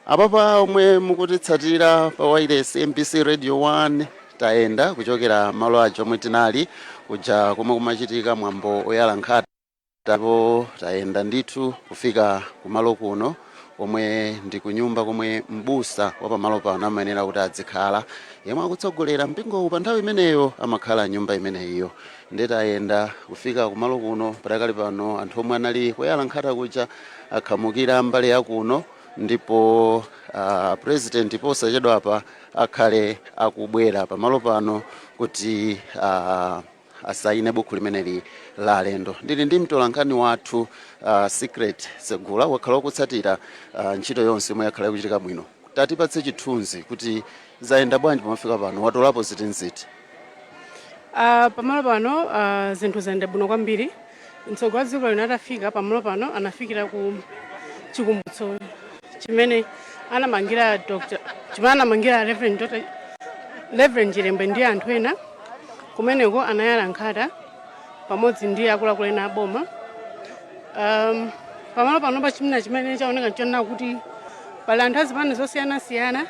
Apapa omwe mukutitsatira pa wireless MBC Radio 1, tayenda kuchokera malo aja omwe tinali kuja komwe kumachitika mwambo oyala nkhata, ndipo tayenda ndithu kufika kumalo kuno komwe ndi kunyumba komwe mbusa wa pamalo pano amayenera kuti adzikhala, yemwe akutsogolera mpingowu pa nthawi imeneyo amakhala nyumba imeneyiyo. Nditayenda kufika kumalo kuno, padakali pano anthu omwe anali kuyala nkhata kuja akhamukira mbali ya kuno, ndipo President posachedwapa akhale akubwera pamalo pano kuti asayine buku limeneli la alendo. Ndili ndi mtolankhani wathu Secret Segula, wakhala wakutsatira ntchito yonse yomwe yakhala ikuchitika bwino. Tatipatse chithunzi kuti zayenda bwanji pamafika pano, watolapo ziti nziti? Pamalo pano zinthu zayenda bwino kwambiri. Mtsogoleri wa dziko lino atafika pamalo pano, anafikira ku chikumbutso chimene anamangira Dr. chimene anamangira Reverend Dr. Reverend Chilembwe ndi anthu ena. Kumeneko anayala nkhata pamodzi ndi akuluakulu ena aboma. Pamalo pano pa chimene chimene chaoneka nchonena kuti pali anthu azipani zosiyanasiyana,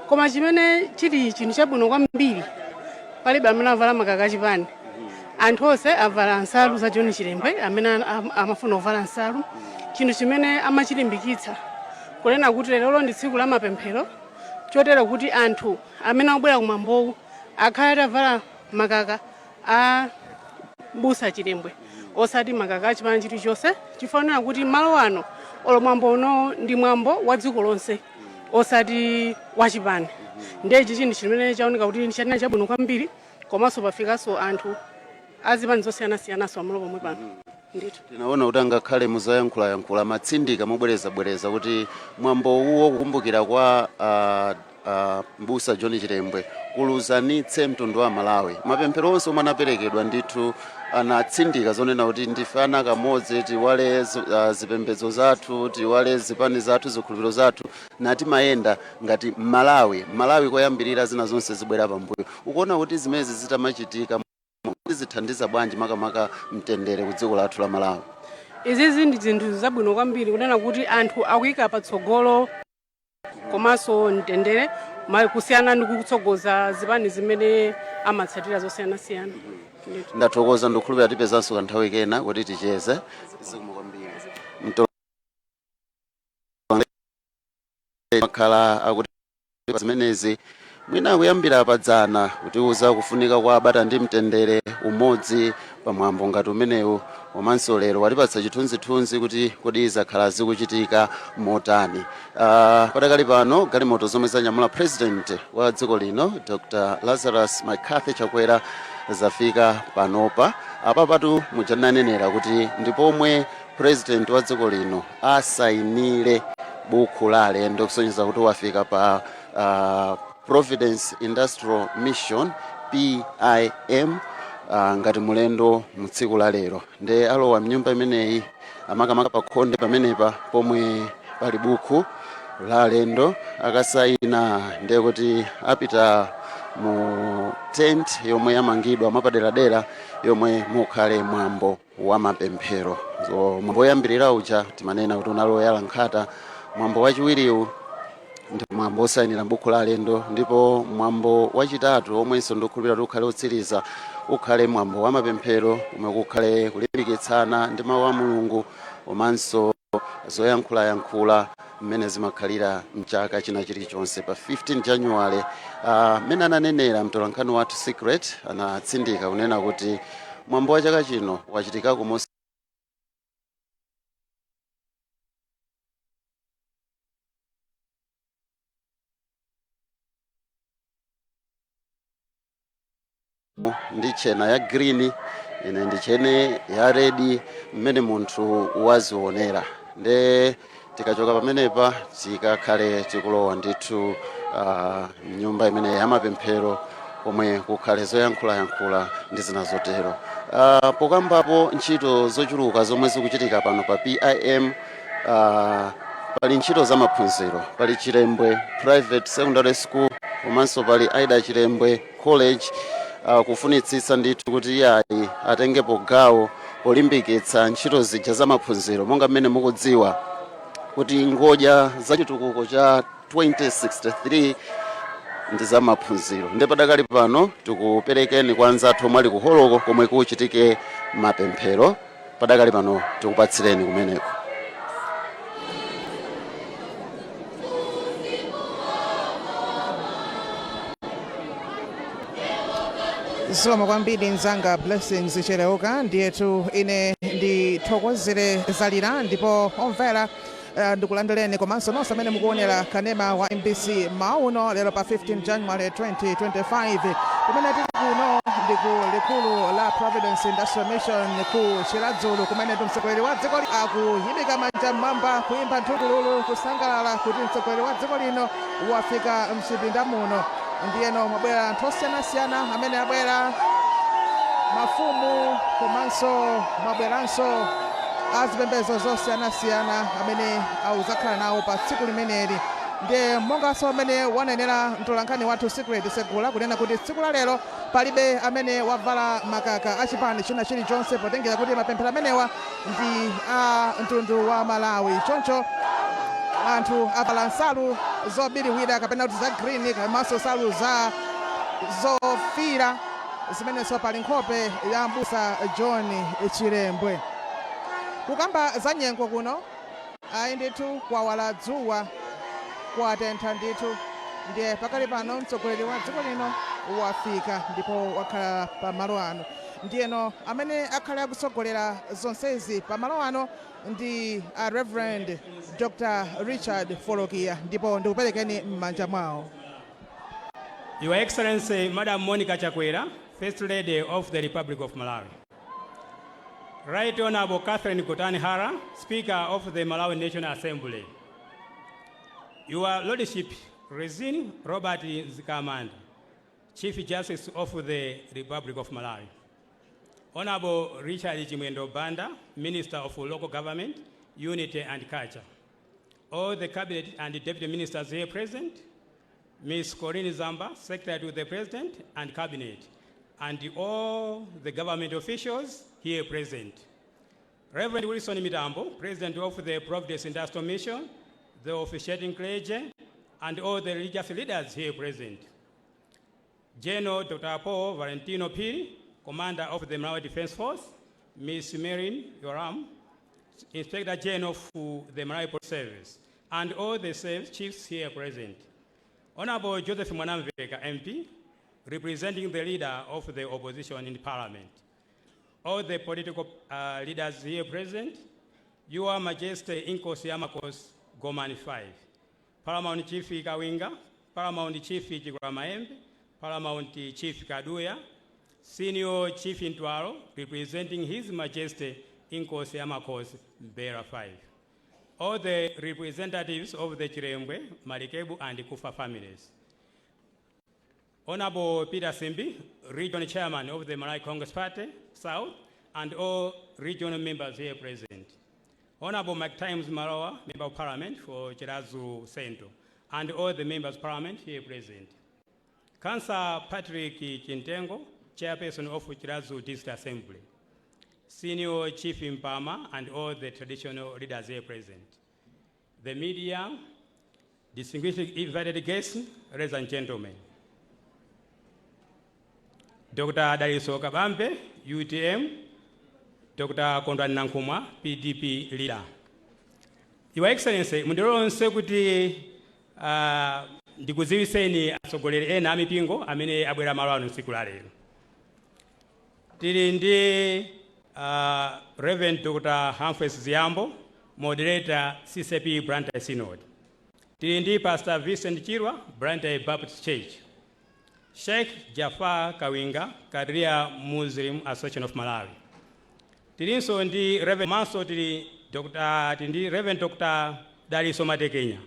koma chimene chili chinthu chabwino kwambiri, palibe amene avala makaka achipani. Anthu onse avala nsalu za John Chilembwe amene amafuna kuvala nsalu, chinthu chimene amachilimbikitsa kunena kuti lero ndi tsiku la mapemphero, chotero kuti anthu amene akubwera kumwambowu akhale atavala makaka a Busa Chilembwe, osati makaka achipani chilichonse, chifanira kuti malo ano olo mwambo uno ndi mwambo wa dziko lonse, osati wachipani. Ndiye ichi chinthu chimene chaoneka kuti ndi chabwino kwambiri, komanso pafikanso anthu azipani zosiyanasiyanaso pamalo pomwe pano ndithu. Tinaona kuti angakhale muzayankhulayankhula matsindika mobwerezabwereza kuti mwambo uwo kukumbukira kwa mbusa John Chilembwe Kuluzanitse mtundu wa Malawi. Mapemphero onse omwe anaperekedwa ndithu anatsindika zonena kuti ndife ana kamodzi, tiwale zipembedzo zathu, tiwale zipani zathu, zikhulupiriro zathu, natimayenda ngati Malawi. Malawi koyambirira, zina zonse zibwera pambuyo. Ukuona kuti zimenezi zitamachitika zithandiza bwanji, makamaka mtendere ku dziko lathu la Malawi? Izizi ndi zinthu zabwino kwambiri, kunena kuti anthu akuyika patsogolo komanso mtendere kusiyana ndi kutsogoza zipani zimene amatsatira zosiyanasiyana. Ndithu. Ndathokoza, ndikukhulupirira tipezanso kanthawi kena kuti ticheze. Zikomo kwambiri. Makhala akuti zimenezi mwina kuyambira padzana kutiuza kufunika kwa bata ndi mtendere, umodzi pamwambo ngati umenewu, komanso lero watipatsa chithunzithunzi kuti kodi zakhala zikuchitika motani. Padakali pano galimoto zomwe zanyamula President wa dziko lino, Dr Lazarus McCarthy Chakwera, zafika panopa. Apapatu mujananenera kuti ndipomwe President wa dziko lino asayinire buku la alendo kusonyeza kuti wafika pa Providence Industrial Mission, PIM, ngati mulendo mu tsiku la lero. Nde alowa mnyumba imeneyi, amakamaka pa khonde pamenepa pomwe pali buku la alendo. Akasayina, ndiye kuti apita mu tent yomwe yamangidwa mwapaderadera, yomwe mukhale mwambo wa mapemphero. So mwambo woyambirira uja timanena kuti unali woyala nkhata. Mwambo wachiwiriwu ndi mwambo osayinira buku la alendo, ndipo mwambo wachitatu, omwenso ndikukhulupirira kuti ukhale utsiriza, ukhale mwambo wa mapemphero omwe kukhale kulimbikitsana ndi mawu a Mulungu komanso zoyankhulayankhula mmene zimakhalira mchaka china chilichonse pa 15 January. Mmene ananenera mtolankhani wathu Secret, anatsindika kunena kuti mwambo wa chaka chino wachitikako ndi chena ya green, ine ndi chene ya red, mmene munthu wazionera. Nde tikachoka pamenepa tikakhale tikulowa ndithu mnyumba imene yamapemphero komwe kukhale zoyankhulayankhula ndi zina zotero. Pokambapo ntchito zochuluka zomwe zikuchitika pano pa PIM, pali ntchito za maphunziro, pali Chilembwe Private Secondary School komanso pali Aida Chilembwe College, kufunitsitsa ndithu kuti iyayi atengepo gawo polimbikitsa ntchito zija za maphunziro, monga mmene mukudziwa kuti ngodya za chitukuko cha 2063 ndi za maphunziro. Ndi padakali pano tikuperekeni kwa anzathu omwe ali kuholoko komwe kuchitike mapemphero. Padakali pano tikupatsireni kumeneko. Zikomo kwambiri, mzanga Blessings Chereuka. Ndiyetu ine ndithokozere zalira, ndipo omvera, ndikulandireni komanso nonse amene mukuonera kanema wa MBC mauno lero pa 15 January 2025, kumene tili kuno ndi ku likulu la Providence Industrial Mission ku Chiradzulu, kumene mtsogoleri wa dziko akuyimika manja mmwamba, kuyimba nthungululu, kusangalala kuti mtsogoleri wa dziko lino wafika mchipinda muno. Ndiyeno mwabwera anthu osiyanasiyana amene abwera, mafumu, komanso mwabweranso azipembedzo zosiyanasiyana amene awuzakhala nawo pa tsiku limeneli. Ndiye monganso amene wanenera mtolankhani wathu Secret Segula, kunena kuti tsiku la lero palibe amene wavala makaka achipani china chilichonse, potengera kuti mapemphero amenewa ndi a mtundu wa Malawi. Choncho anthu avala nsalu zobiriwira kapena kuti za green, komanso nsalu za zofira zimenenso pali nkhope ya mbusa John Chilembwe. Kukamba za nyengo kuno, ayi ndithu, kwawala dzuwa, kwatentha ndithu. Ndiye pakali pano mtsogoleri wa dziko lino wafika ndipo wakhala pamalo ano. Ndiyeno amene akhale akutsogolera zonsezi pamalo ano ndi a Reverend Dr Richard Folokia, ndipo ndikuperekeni m'manja mwawo. Your Excellency, Madam Monica Chakwera, First Lady of the Republic of Malawi. Right Honorable Catherine Gotani Hara, Speaker of the Malawi National Assembly. Your Lordship, Rizine Robert Mzikamanda, Chief Justice of the Republic of Malawi. Honorable Richard Chimwendo Banda, Minister of Local Government, Unity and Culture. All the Cabinet and Deputy Ministers here present, Ms. Colleen Zamba, Secretary to the President and Cabinet, and all the government officials here present. Reverend Wilson Mitambo, President of the Providence Industrial Mission, the officiating clergy, and all the religious leaders here present. General Dr. Paul Valentino Phiri, Commander of the Malawi Defense Force, Ms. Merlyne Yolamu, Inspector General for the Malawi Police Service, and all the service chiefs here present. Honorable Joseph Mwanamvekha, MP, representing the leader of the opposition in Parliament. All the political leaders here present, Your Majesty Inkosi ya Makosi Gomani 5, Paramount Chief Kawinga, Paramount Chief Chikulamayembe, Paramount Chief Kaduya, Senior Chief Ntwalo, representing His Majesty Inkosi ya Makosi M'mbelwa 5. All the representatives of the Chilembwe, Malikebu, and Kufa families. Honorable Peter Simbi, Regional Chairman of the Malawi Congress Party, South, and all regional members here present. Honorable McTimes Malowa, Member of Parliament for Chiradzulu Central, and all the members of Parliament here present. Councillor Patrick Chintengo, Chairperson of Chiradzulu District Assembly. Senior Chief Mpama, and all the traditional leaders here present. The media, distinguished invited guests, ladies and gentlemen. Dr. Dalitso Kabambe, UTM, Dr. Kondwani Nankhumwa, PDP leader. Your Excellency, mundilole kuti ndikudziwitseni atsogoleri ena a mipingo amene abwera malo ano tsiku la lero. Tili ndi Reverend Dr. Humphreys Ziyambo, moderator CCAP Blantyre Synod. Tili ndi Pastor Vincent Chirwa, Blantyre Baptist Church. Sheikh Jafar Kawinga, Qadria Muslim Association of Malawi. Tilinso ndi Reverend Manso tili Dr. tili ndi Reverend Dr. Dalitso Matekenya,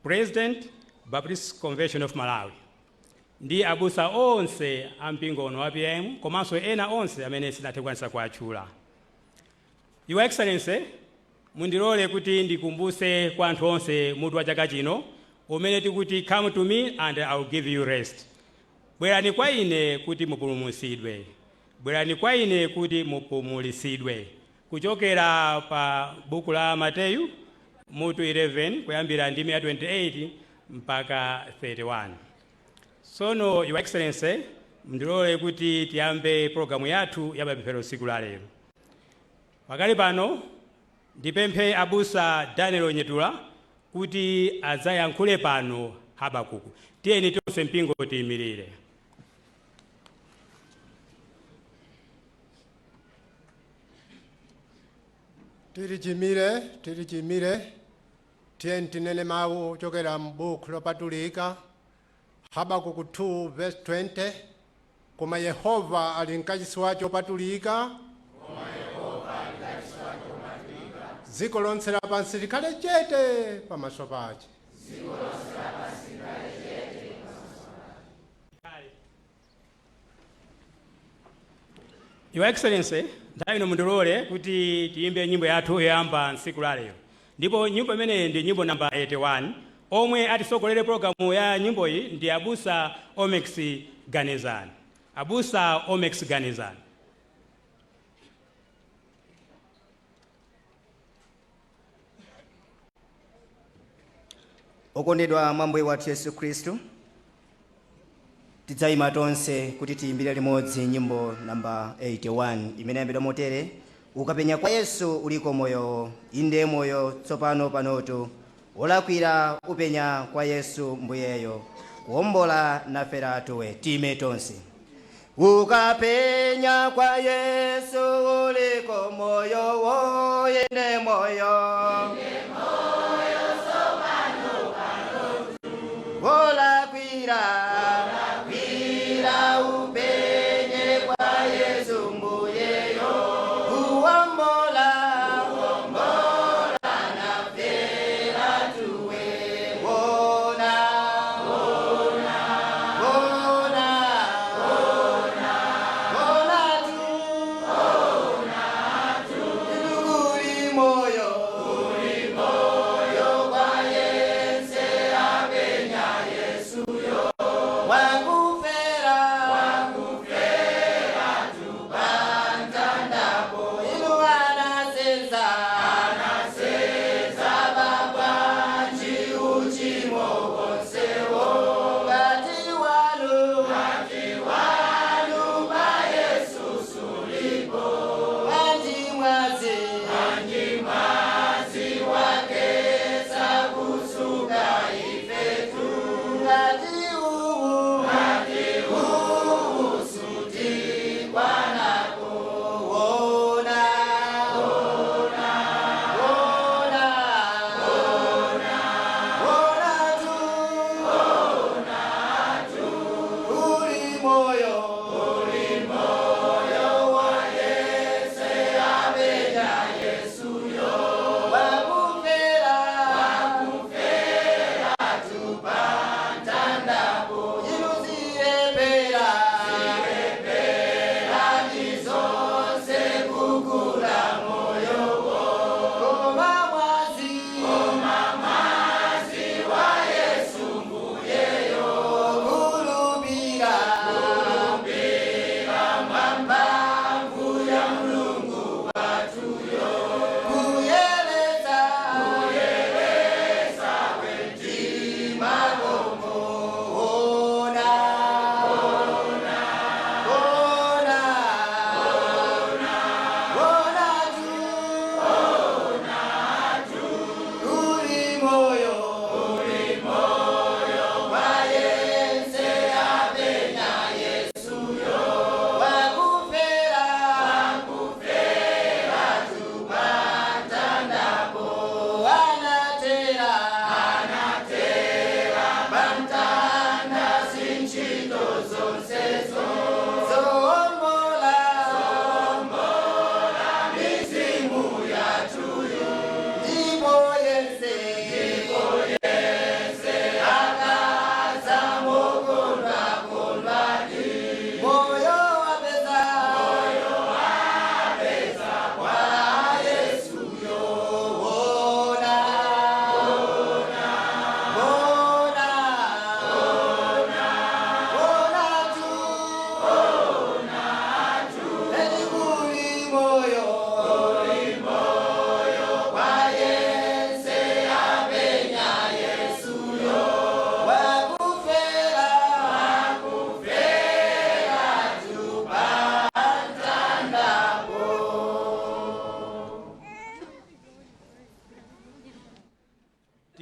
President, Baptist Convention of Malawi. Ndi abusa onse a mpingo uno wa PM komanso ena onse amene sinathe kukwanitsa kuwatchula. Your Excellency, mundilole kuti ndikumbutse kwa anthu onse mutu wa chaka chino umene tikuti, "Come to me and I will give you rest." Bwerani kwa ine kuti mupulumutsidwe. Bwerani kwa ine kuti mupumulitsidwe. Kuchokera pa buku la Mateyu mutu 11 kuyambira ndime ya 28 mpaka 31. Sono, Your Excellency, mundilole kuti tiyambe pologalamu yathu ya mapemphero tsiku la lero. Pakali pano ndipemphe abusa Daniel Nyetula kuti adzayankhule pano Habakuku. Tiyeni tonse mpingo tiyimirire. Tili chimire, tili chimire, tiyeni tinene mawu ochokera m'buku lopatulika, Habakuku 2 verse 20: "Koma Yehova ali mkachisi wake opatulika, dziko lonse lapansi likhale chete pamaso pake." Your Excellency, nthawi ino mundilole kuti tiyimbe nyimbo yathu yoyamba tsiku la lero. Ndipo nyimbo imeneyi ndi nyimbo namba 81. Omwe atisogolere pologalamu ya nyimboyi ndi abusa Omex Ganizani. Abusa Omex Ganizani. Okondedwa mwa Mbuye wathu Yesu Khristu, tidzayima tonse kuti tiyimbire limodzi nyimbo namba 81 imene yayimbidwa motere: "Ukapenya kwa Yesu uliko moyo, inde moyo tsopano panotu, wolakwira upenya kwa Yesu Mbuyeyo, kuwombola naferatuwe." Tiyime tonse. Ukapenya kwa Yesu uliko moyo wo, inde moyo wolakwira kwira upenye kwa Yesu Mbuyeyo, kuwombola kuwombola nafera tuwe. Wona wona wona.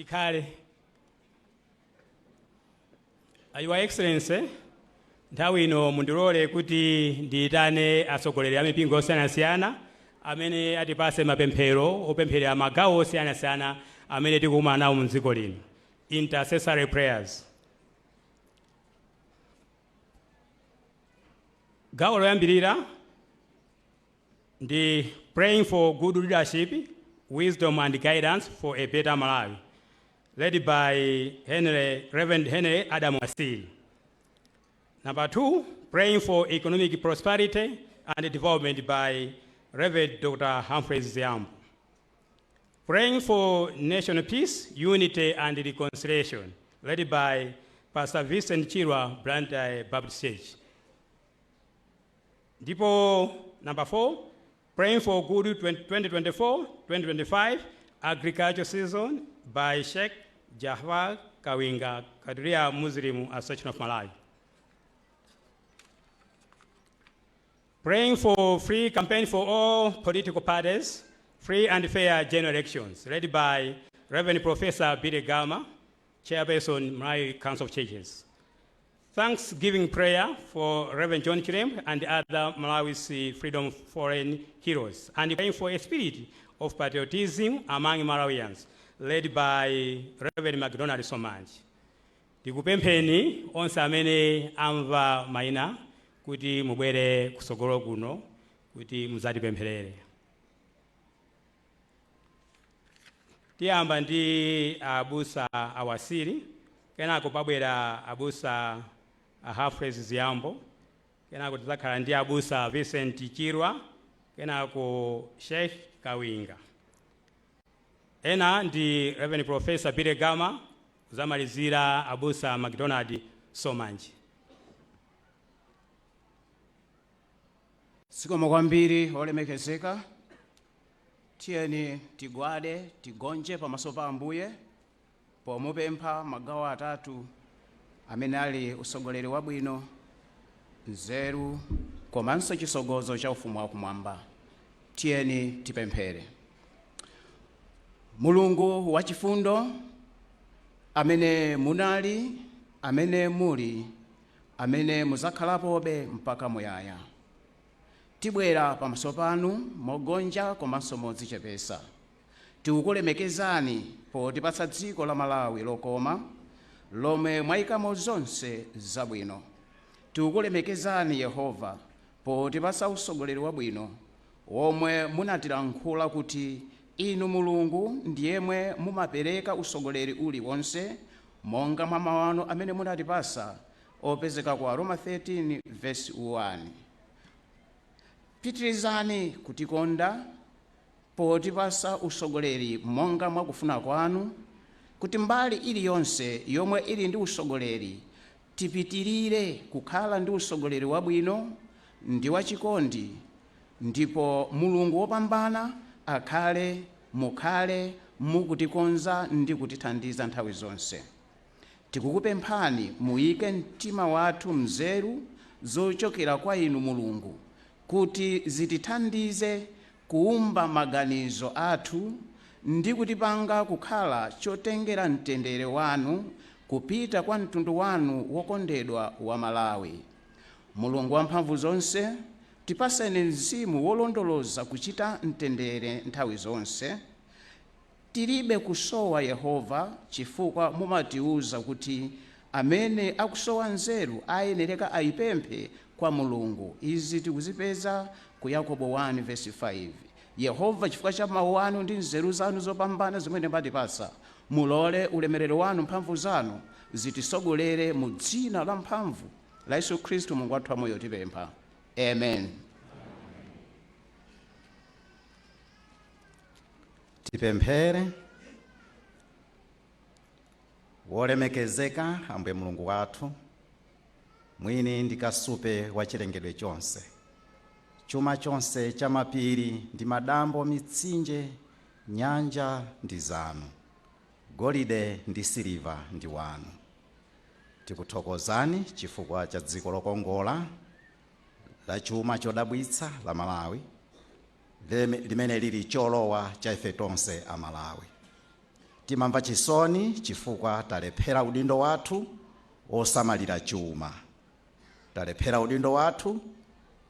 Tikhale. Your Excellency, nthawi ino mundilole kuti ndiyitane atsogoleri a mipingo osiyanasiyana amene atipase mapemphero opempherera magawo osiyanasiyana amene tikukumana nawo mdziko lino. Intercessory prayers. Gawo loyambirira ndi praying for good leadership, wisdom and guidance for a better Malawi, led by Reverend Henry Adam Wasili. Number 2, praying for economic prosperity and development by Reverend Dr. Humphrey Zgambo. Praying for national peace, unity, and reconciliation, led by Pastor Vincent Chirwa, Blantyre Baptist Church. Ndipo number 4, praying for good 2024-2025 agriculture season by Sheikh Jafar Kawinga, Qadiriya Muslim Association of Malawi. Praying for free campaign for all political parties, free and fair general elections, led by Reverend Professor Billy Gama, Chairperson, Malawi Council of Churches. Thanksgiving prayer for Reverend John Chilembwe and other Malawi's freedom foreign heroes, and praying for a spirit of patriotism among Malawians, led by Reverend MacDonald Somanje. Ndikupempheni onse amene amva mayina kuti mubwere kusogolo kuno kuti mudzatipempherere. Tiyamba ndi abusa awasiri, kenako pabwera abusa a Humphrey Zgambo, kenako tidzakhala ndi abusa Vincent Chirwa, kenako Sheikh Kawinga. Ena ndi Reverend Professor Billy Gama, kuzamalizira abusa MacDonald Somanje. Zikomo kwambiri olemekezeka. Tiyeni tigwade, tigonje pamaso pa Ambuye pomupempha magawo atatu amene ali usogoleri wabwino, nzeru komanso chisogozo cha ufumu wakumwamba. Tiyeni tipemphere. Mulungu wachifundo, amene munali, amene muli, amene muzakhalapobe mpaka muyaya, tibwera pamaso panu mogonja komanso modzichepesa. Tikukulemekezani potipatsa dziko la Malawi lokoma lomwe mwayikamo zonse zabwino. Tikukulemekezani Yehova potipatsa usogoleri wabwino womwe munatilankhula kuti inu Mulungu ndiyemwe mumapereka usogoleri uliwonse monga mwa mawu anu amene munatipasa opezeka ku Aroma 13 verse 1. Pitirizani kutikonda potipasa usogoleri monga mwakufuna kwanu, kuti mbali iliyonse yomwe ili ndi usogoleri tipitirire kukhala ndi usogoleri wabwino ndi wachikondi, ndipo Mulungu wopambana akhale mukhale mukutikonza ndi kutithandiza nthawi zonse. Tikukupemphani muyike mtima wathu mzeru zochokera kwa inu Mulungu kuti zitithandize kuumba maganizo athu ndi kutipanga kukhala chotengera mtendere wanu kupita kwa mtundu wanu wokondedwa wa Malawi. Mulungu wamphamvu zonse, tipaseni mzimu wolondoloza kuchita mtendere nthawi zonse. Tilibe kusowa Yehova chifukwa mumatiuza kuti amene akusowa nzeru ayenereka ayipemphe kwa Mulungu. Izi tikuzipeza ku Yakobo 1 verse 5. Yehova, chifukwa cha mawu anu ndi nzeru zanu zopambana zimene mwatipasa, mulole ulemerero wanu, mphamvu zanu zitisogolere mu dzina la mphamvu la Yesu Khristu Mulungu wathu wamoyo tipempha. Amen. Tipemphere. Wolemekezeka Ambuye Mulungu wathu, mwini ndi kasupe wa chilengedwe chonse, chuma chonse cha mapiri ndi madambo, mitsinje, nyanja ndi zanu, golide ndi siliva ndi wanu. Tikuthokozani chifukwa cha dziko lokongola la chuma chodabwitsa la Malawi, limene lili cholowa cha ife tonse a Malawi. Timamva chisoni chifukwa talephera udindo wathu wosamalira chuma, talephera udindo wathu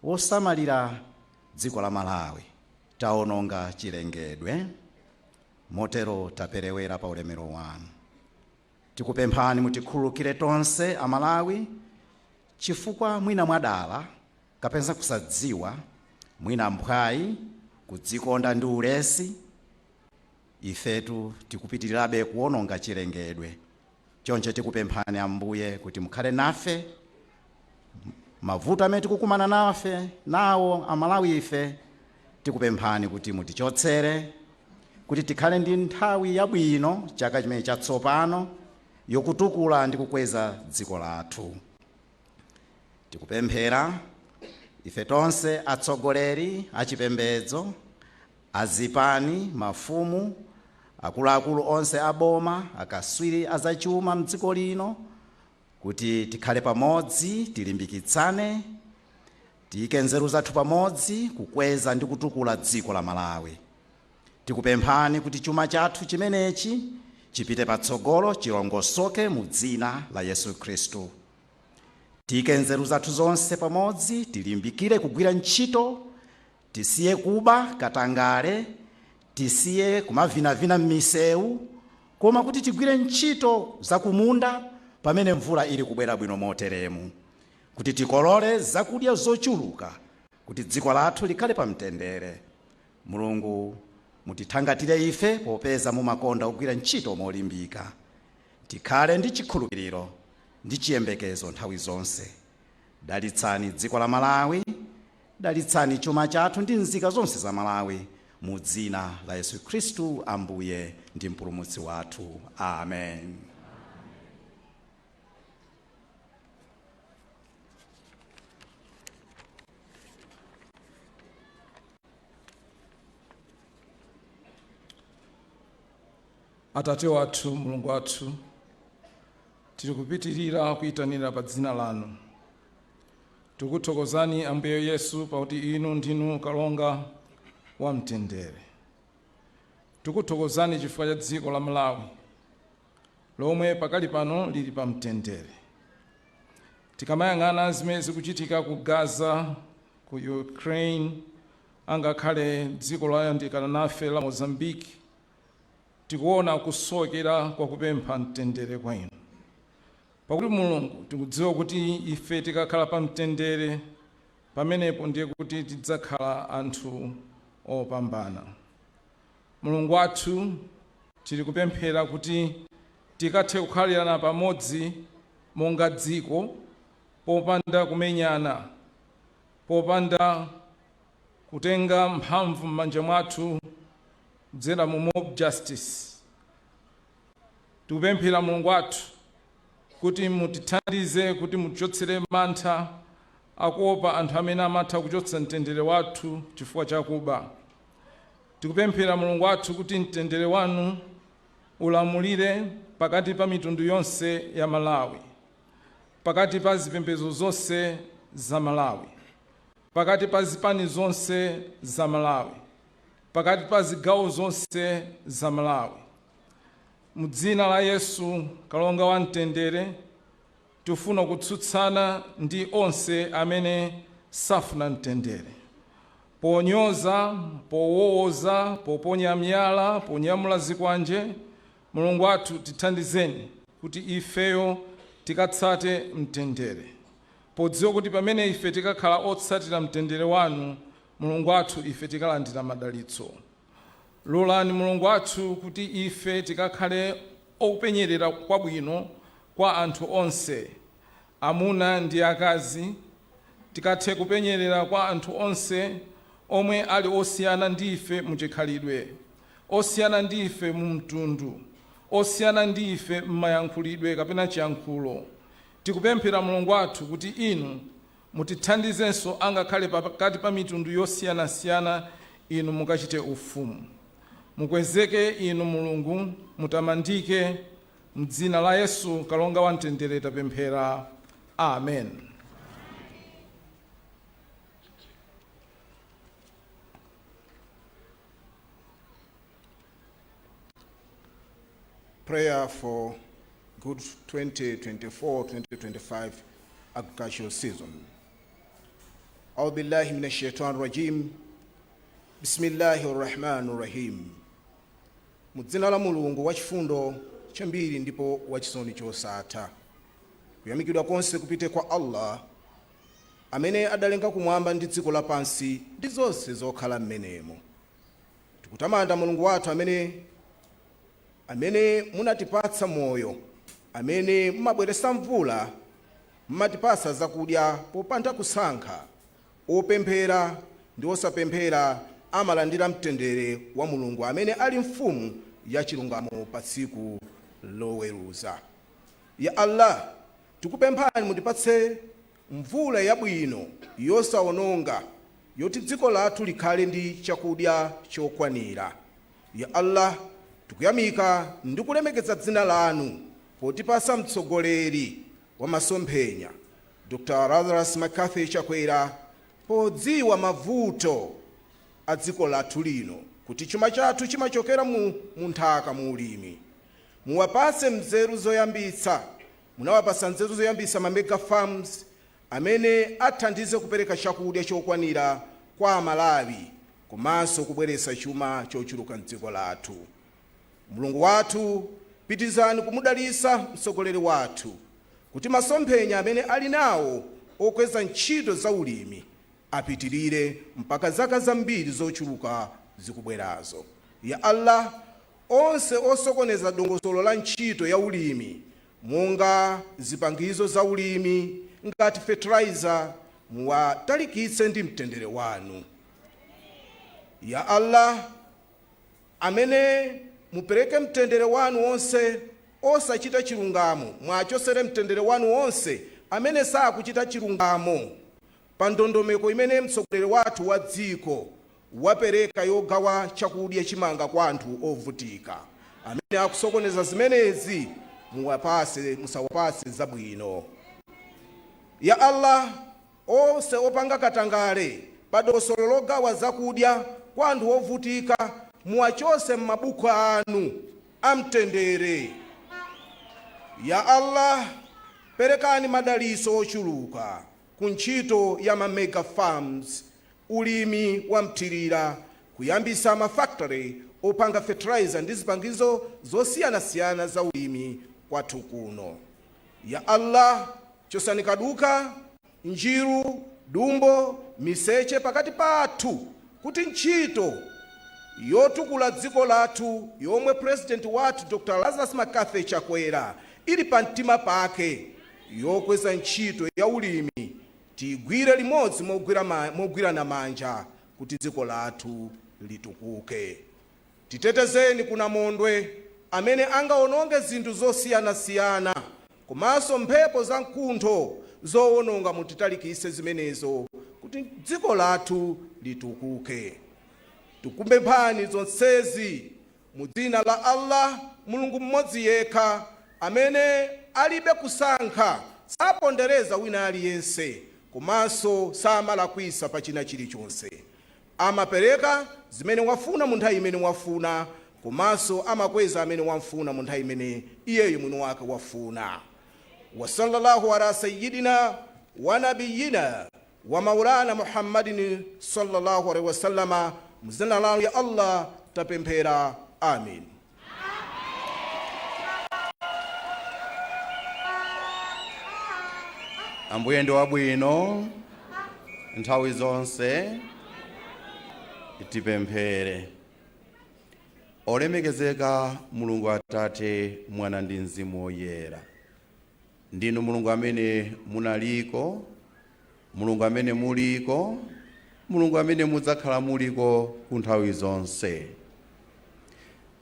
wosamalira dziko la Malawi, taononga chilengedwe, motero taperewera pa ulemero wanu. Tikupemphani mutikhululukire tonse Amalawi, chifukwa mwina mwadala kapena kusadziwa, mwina mphwayi, kudzikonda ndi ulesi, ifetu tikupitirirabe kuwononga chilengedwe. Choncho tikupemphani Ambuye kuti mukhale nafe mavuto amene tikukumana nafe nawo Amalawi ife. Tikupemphani kuti mutichotsere, kuti tikhale ndi nthawi yabwino chaka chimene chatsopano yokutukula ndi kukweza dziko lathu. Tikupemphera ife tonse, atsogoleri achipembedzo, azipani, mafumu, akuluakulu onse aboma, akaswiri azachuma mdziko lino, kuti tikhale pamodzi, tilimbikitsane, tiyike nzeru zathu pamodzi kukweza ndi kutukula dziko la Malawi. Tikupemphani kuti chuma chathu chimenechi chipite patsogolo, chilongosoke mu dzina la Yesu Khristu. Tiyike nzeru zathu zonse pamodzi, tilimbikire kugwira ntchito, tisiye kuba, katangale, tisiye kumavinavina m'misewu, koma kuti tigwire ntchito zakumunda pamene mvula ili kubwera bwino moteremu, kuti tikolole zakudya zochuluka, kuti dziko lathu likhale pamtendere. Mulungu, mutithangatire ife, popeza mumakonda kugwira ntchito molimbika. Tikhale ndi chikhulupiriro ndi chiyembekezo nthawi zonse. Dalitsani dziko la Malawi, dalitsani chuma chathu ndi nzika zonse za Malawi, mu dzina la Yesu Khristu, Ambuye ndi Mpulumutsi wathu, amen. Atate wathu, Mulungu wathu, tiri kupitirira kuyitanira pa dzina lanu. Tikuthokozani Ambuye Yesu, pakuti inu ndinu kalonga wa mtendere. Tikuthokozani chifukwa cha dziko la Malawi lomwe pakali pano lili pa mtendere. Tikamayang'ana zimene zikuchitika ku Gaza, ku Ukraine, angakhale dziko loyandikana nafe la Mozambique, tikuona kusowekera kwa kupempha mtendere kwa inu, pakuti Mulungu, tikudziwa kuti ife tikakhala pa mtendere, pamenepo ndiye kuti tidzakhala anthu opambana. Mulungu wathu, tili kupemphera kuti tikathe kukhalirana pamodzi monga dziko, popanda kumenyana, popanda kutenga mphamvu m'manja mwathu kudzera mu mob justice. Tikupemphera, Mulungu wathu, kuti mutithandize kuti mutichotsere mantha akuopa anthu amene amatha kuchotsa mtendere wathu chifukwa chakuba. Tikupemphera, Mulungu wathu, kuti mtendere wanu ulamulire pakati pa mitundu yonse ya Malawi, pakati pa zipembedzo zonse za Malawi, pakati pa zipani zonse za Malawi, pakati pa zigawo zonse za Malawi. Mu dzina la Yesu, kalonga wa mtendere, tifuna kutsutsana ndi onse amene safuna mtendere ponyoza, powowoza, poponya miyala, ponyamula zikwanje. Mulungu wathu, tithandizeni kuti ifeyo tikatsate mtendere, podziwa kuti pamene ife tikakhala otsatira mtendere wanu, Mulungu wathu, ife tikalandira madalitso. Lolani, Mulungu wathu, kuti ife tikakhale okupenyerera kwabwino kwa anthu onse, amuna ndi akazi. Tikathe kupenyerera kwa anthu onse omwe ali osiyana ndi ife muchikhalidwe, osiyana ndi ife mu mtundu, osiyana ndi ife m'mayankhulidwe kapena chiyankhulo. Tikupemphera, Mulungu wathu, kuti inu mutithandizenso, angakhale pakati pa mitundu yosiyanasiyana inu mukachite ufumu. Mukwezeke inu Mulungu, mutamandike. Mdzina la Yesu, kalonga wa mtendere, tapemphera, amen. Prayer for good 2024-2025 agricultural season. أعوذ بالله من الشيطان الرجيم. بسم الله الرحمن الرحيم. Mu dzina la Mulungu wachifundo chambiri ndipo wachisoni chosatha. Kuyamikidwa konse kupite kwa Allah, amene adalenga kumwamba ndi dziko lapansi ndi zonse zokhala m'menemo. Tikutamanda Mulungu wathu amene munatipatsa moyo, amene mumabweretsa mvula, mumatipatsa zakudya popanda kusankha. Opemphera ndi osapemphera amalandira mtendere wa Mulungu amene ali mfumu ya chilungamo pa tsiku loweruza. Ya Allah, tikupemphani mutipatse mvula yabwino yosawononga, yoti dziko lathu likhale ndi chakudya chokwanira. Ya Allah, tikuyamika ndi kulemekeza dzina lanu potipasa mtsogoleri wa masomphenya, Dr Lazarus McCarthy Chakwera, podziwa mavuto a dziko lathu lino, kuti chuma chathu chimachokera mu nthaka, mu ulimi. Muwapatse mzeru zoyambitsa, munawapasa nzeru zoyambitsa ma mega farms amene athandize kupereka chakudya chokwanira kwa Amalawi komanso kubweretsa chuma chochuluka mdziko lathu. Mulungu wathu, pitizani kumudalitsa mtsogoleri wathu kuti masomphenya amene ali nawo okweza ntchito za ulimi apitirire mpaka zaka zambiri zochuluka zikubwerazo. Ya Allah, onse osokoneza dongosolo la ntchito ya ulimi, monga zipangizo za ulimi ngati fertilizer, muwatalikitse ndi mtendere wanu. Ya Allah, amene mupereke mtendere wanu onse osachita chilungamo, mwachosere mtendere wanu onse amene sakuchita chilungamo pa ndondomeko imene mtsogoleri wathu wa dziko wapereka yogawa chakudya, chimanga, kwa anthu ovutika. Amene akusokoneza zimenezi muwapase, musawapase zabwino. Ya Allah, onse opanga katangale pa dongosolo logawa zakudya kwa anthu ovutika muwachose m'mabuku anu amtendere. Ya Allah, perekani madaliso ochuluka ku ntchito ya ma mega farms, ulimi wa mthirira, kuyambisa ma factory opanga fertilizer ndi zipangizo zosiyanasiyana za ulimi kwathu kuno. Ya Allah, chosani kaduka, njiru, dumbo, miseche pakati pathu, kuti ntchito yotukula dziko lathu yomwe President wathu Dr Lazarus McCarthy Chakwera ili pa mtima pake, yokweza ntchito ya ulimi, tiyigwire limodzi mogwirana manja kuti dziko lathu litukuke. Titetezeni kunamondwe amene angaononge zinthu zosiyanasiyana, komanso mphepo za mkuntho zowononga, mutitalikise zimenezo kuti dziko lathu litukuke. Tikupemphani zonsezi mu dzina la Allah, Mulungu mmodzi yekha amene alibe kusankha, sapondereza wina aliyense, komanso samalakwisa pa china chilichonse. Amapereka zimene wafuna mu nthawi imene wafuna, komanso amakweza amene wamfuna mu nthawi imene iyeyo mwini wake wafuna. وصلى الله على سيدنا ونبينا ومولانا محمد صلى الله عليه وسلم. Mzina lanu ya Allah tapemphera, amin. Ambuye ndi wabwino nthawi zonse. Tipemphere. Olemekezeka Mulungu Atate, Mwana ndi Mzimu Woyera, ndinu Mulungu amene munaliko, Mulungu amene muliko, Mulungu amene mudzakhala muliko ku nthawi zonse.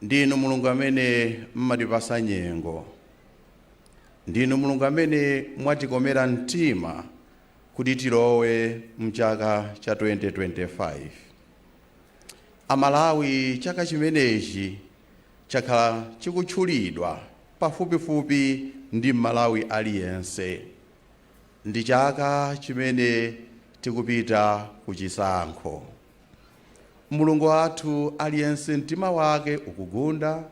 Ndinu Mulungu amene mmatipasa nyengo. Ndinu Mulungu amene mwatikomera mtima kuti tilowe mchaka cha 2025. Amalawi, chaka chimenechi chakhala chikutchulidwa pafupifupi ndi Mmalawi aliyense. Ndi chaka chimene tikupita ku chisankho. Mulungu wathu, aliyense mtima wake ukugunda,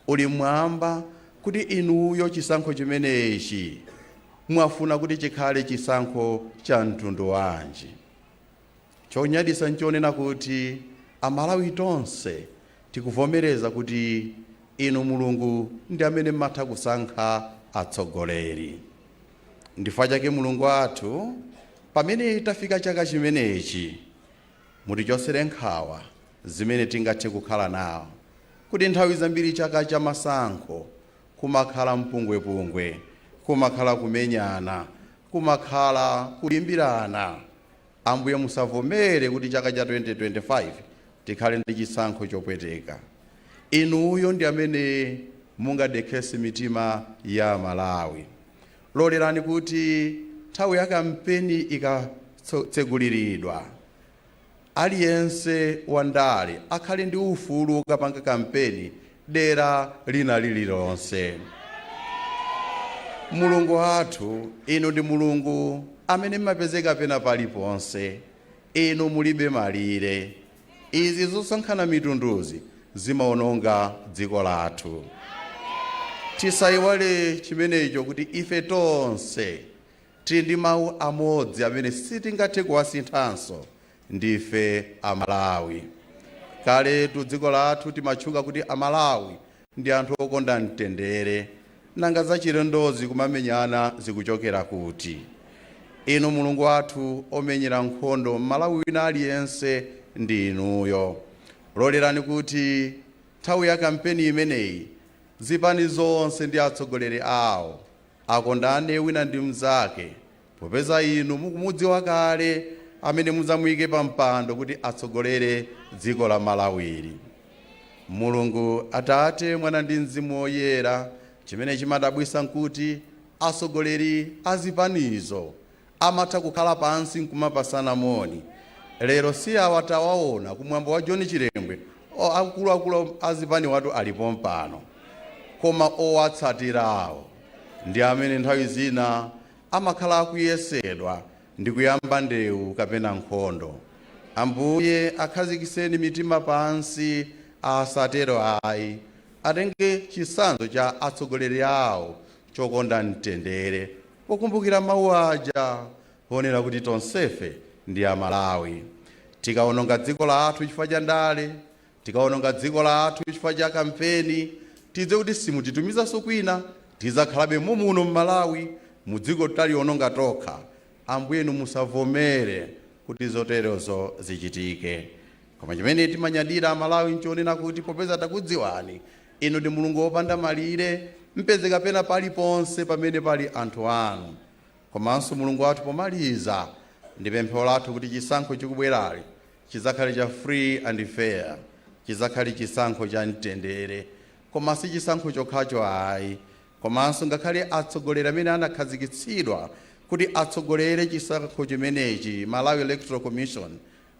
uli mwamba. Kuti inuyo chisankho chimenechi mwafuna kuti chikhale chisankho cha mtundu wanji? Chonyadisa nchonena kuti Amalawi tonse tikuvomereza kuti inu Mulungu ndi amene mmatha kusankha atsogoleri. Ndifukwa chake, Mulungu athu, pamene tafika chaka chimenechi, mutichotsere nkhawa zimene tingathe kukhala nawo, kuti nthawi zambiri chaka cha masankho kumakhala mpungwepungwe, kumakhala kumenyana, kumakhala kulimbirana. Ambuye, musavomere kuti chaka cha 2025 tikhale ndi chisankho chopweteka. Inuyo ndi amene mungadekhese mitima ya Malawi. Lolerani kuti nthawi ya kampeni ikatseguliridwa, aliyense wandale akhale ndi ufulu wokapanga kampeni dera lina lililonse. Mulungu wathu, inu ndi Mulungu amene mmapezeka pena paliponse. Inu mulibe malire. Izi zosankhana mitunduzi zimaononga dziko lathu. Tisayiwale chimenecho, kuti ife tonse tili ndi mawu amodzi amene sitingathe kuwasinthanso: ndife Amalawi. Kaletu dziko lathu timatchuka kuti Amalawi ndi anthu okonda mtendere. Nanga zachilendozi kumamenyana zikuchokera kuti? Inu Mulungu wathu, omenyera nkhondo Mmalawi wina aliyense ndi inuyo. Lolerani kuti nthawi ya kampeni imeneyi zipani zonse ndi atsogoleri awo akondane wina ndi mnzake, popeza inu mukumudziwa kale amene mudzamuyike pa mpando kuti atsogolere dziko la Malawiri. Mulungu Atate, Mwana ndi Mzimu Woyera, chimene chimadabwisa nkuti atsogoleri azipanizo amatha kukhala pansi nkumapasana moni. Lero si awa tawaona kumwambo wa John Chilembwe, akuluakulu azipani watu alipo mpano, koma owatsatirawo ndi amene nthawi zina amakhala akuyesedwa ndi kuyamba ndewu kapena nkhondo. Ambuye, akhazikiseni mitima pansi, asatero ayi, atenge chitsanzo cha atsogoleri awo chokonda mtendere, pokumbukira mawu aja ponena kuti tonsefe ndi Amalawi. Tikawononga dziko lathu chifukwa cha ndale, tikawononga dziko lathu chifukwa cha kampeni, tidze kuti simutitumizanso kwina, tidzakhalabe mumuno mMalawi, mu dziko taliononga tokha. Ambuyenu, musavomere kuti zoterozo zichitike. Koma chimene timanyadira Amalawi nchonena kuti popeza takudziwani, inu ndi Mulungu wopanda malire, mpezeka pena paliponse pamene pali anthu anu. Komanso, Mulungu wathu, pomaliza ndi pemphero lathu kuti chisankho chikubwerali chizakhale cha free and fair, chizakhale chisankho cha mtendere. Koma si chisankho chokhacho ayi, komanso ngakhale atsogoleri amene anakhazikitsidwa kuti atsogolere chisankho chimenechi, Malawi Electoral Commission,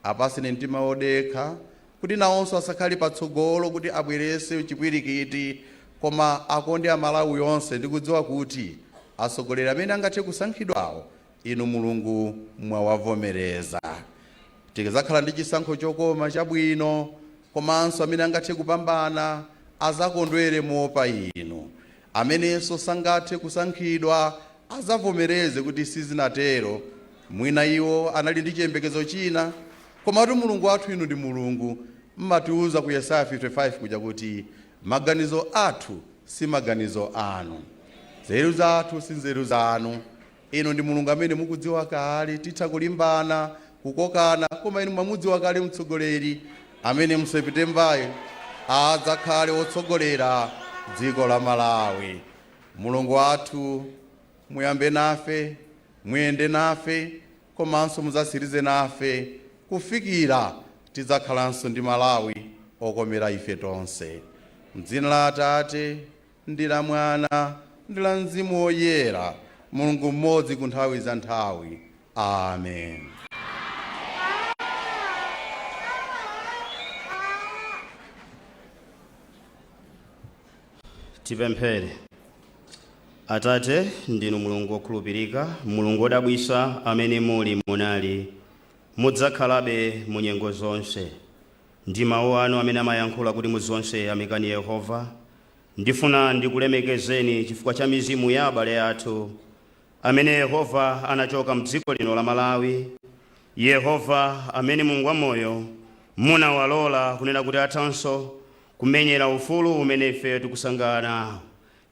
apaseni mtima wodekha kuti nawonso asakhale patsogolo kuti abwerese chipwirikiti, koma akonde Amalawi onse, ndi kudziwa kuti atsogoleri amene angathe kusankhidwawo inu Mulungu mwawavomereza. Tikazakhala ndi chisankho chokoma, chabwino, komanso amene angathe kupambana azakondwere moopa inu, amenenso sangathe kusankhidwa azavomereze kuti sizinatero, mwina iwo anali ndi chiyembekezo china. Komatu, Mulungu wathu, inu ndi Mulungu, mmatiuza ku Yesaya 55 kuja kuti maganizo athu si maganizo anu, nzeru zathu si nzeru zanu. Inu ndi Mulungu amene mukudziwa kale. Titha kulimbana, kukokana, koma inu mwamudziwa kale mtsogoleri amene mu Sepetembayo adzakhale wotsogolera dziko la Malawi. Mulungu wathu, muyambe nafe, muyende nafe, komanso mudzasirize nafe kufikira tidzakhalanso ndi Malawi okomera ife tonse. Mdzina la Atate ndi la Mwana ndi la Mzimu Woyera, Mulungu mmodzi ku nthawi za nthawi, amen. Tipemphere. Atate, ndinu Mulungu wokhulupirika, Mulungu wodabwisa, amene muli, munali, mudzakhalabe mu nyengo zonse. Ndi mawu anu amene amayankhula kuti mu zonse yamikani Yehova. Ndifuna ndikulemekezeni chifukwa cha mizimu ya abale athu amene Yehova anachoka mdziko lino la Malawi. Yehova amene Mulungu wamoyo munawalola kunena kuti athanso kumenyera ufulu umene ife tikusangalala nawo.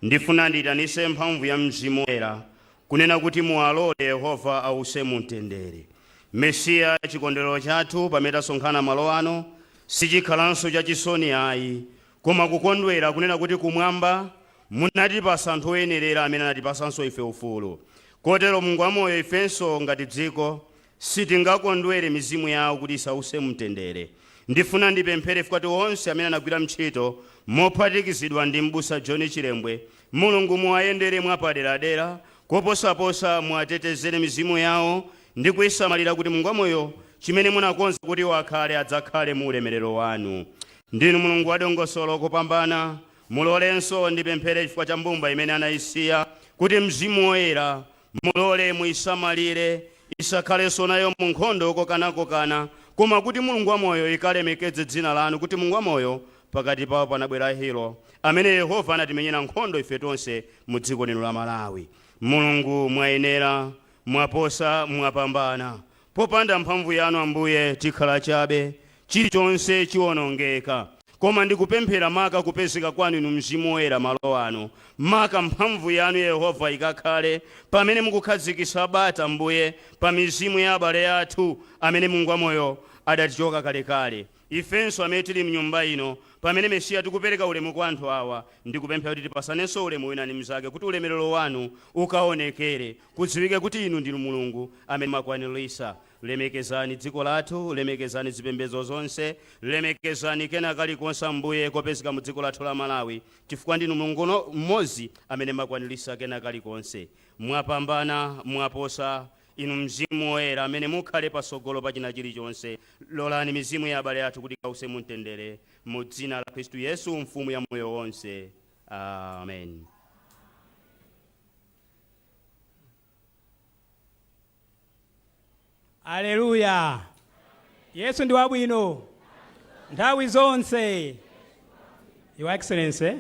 Ndifuna ndiyitanise mphamvu ya Mzimu Woyera kunena kuti muwalole Yehova ause mumtendere. Mesiya, chikondwerero chathu pamene tasonkhana malo ano sichikhalanso chachisoni ayi, koma kukondwera kunena kuti kumwamba munatipasa anthu oyenerera amene anatipasanso ife ufulu. Kotero Mulungu wamoyo, ifenso ngati dziko sitingakondwere mizimu yawo kuti isause mumtendere. Ndifuna ndipemphere chifukwa onse amene anagwira ntchito mophatikizidwa ndi m'busa John Chilembwe, Mulungu muwayendere mwapaderadera, koposaposa muwatetezere mizimu yawo ndi kuyisamalira kuti Mulungu wamoyo chimene munakonza kuti wakhale adzakhale mu ulemerero wanu. Ndinu Mulungu wadongosolo kopambana. Mulolenso ndipemphere chifukwa cha mbumba imene anayisiya, kuti Mzimu Woyera mulole muyisamalire, isakhalenso nayo mu nkhondo kokanakokana, koma kuti Mulungu wamoyo ikalemekedze dzina lanu, kuti Mulungu wamoyo pakati pawo panabwera hero amene Yehova anatimenyera nkhondo ife tonse mu dziko lino la Malawi. Mulungu, mwayenera, mwaposa, mwapambana. Popanda mphamvu yanu Ambuye tikhala chabe, chilichonse chiwonongeka. Koma ndikupemphera maka kupezeka kwanu inu Mzimu Woyera malo ano, maka mphamvu yanu Yehova ikakhale pamene mukukhazikitsa bata Ambuye pa mizimu ya abale athu amene Mulungu wamoyo adatichoka kalekale. Ifenso amene tili mnyumba ino pamene Mesiya tikupereka ulemu kwa anthu awa, ndikupemphera kuti tipasanenso ulemu wina ndi mnzake, kuti ulemerero wanu ukaonekere, kudziwike kuti inu ndinu Mulungu amene mumakwanirisa. Lemekezani dziko lathu, lemekezani zipembedzo zonse, lemekezani kena kalikonse Ambuye kopezeka mu dziko lathu la Malawi, chifukwa ndinu Mulungu mmodzi amene mumakwanirisa kena kalikonse. Mwapambana, mwaposa. Inu Mzimu Woyera amene mukhale patsogolo pa china chilichonse, lolani mizimu ya abale athu kuti ikause mumtendere, mu dzina la Khristu Yesu mfumu ya moyo wonse, amen. Aleluya! Yesu ndi wabwino nthawi zonse. Your Excellency,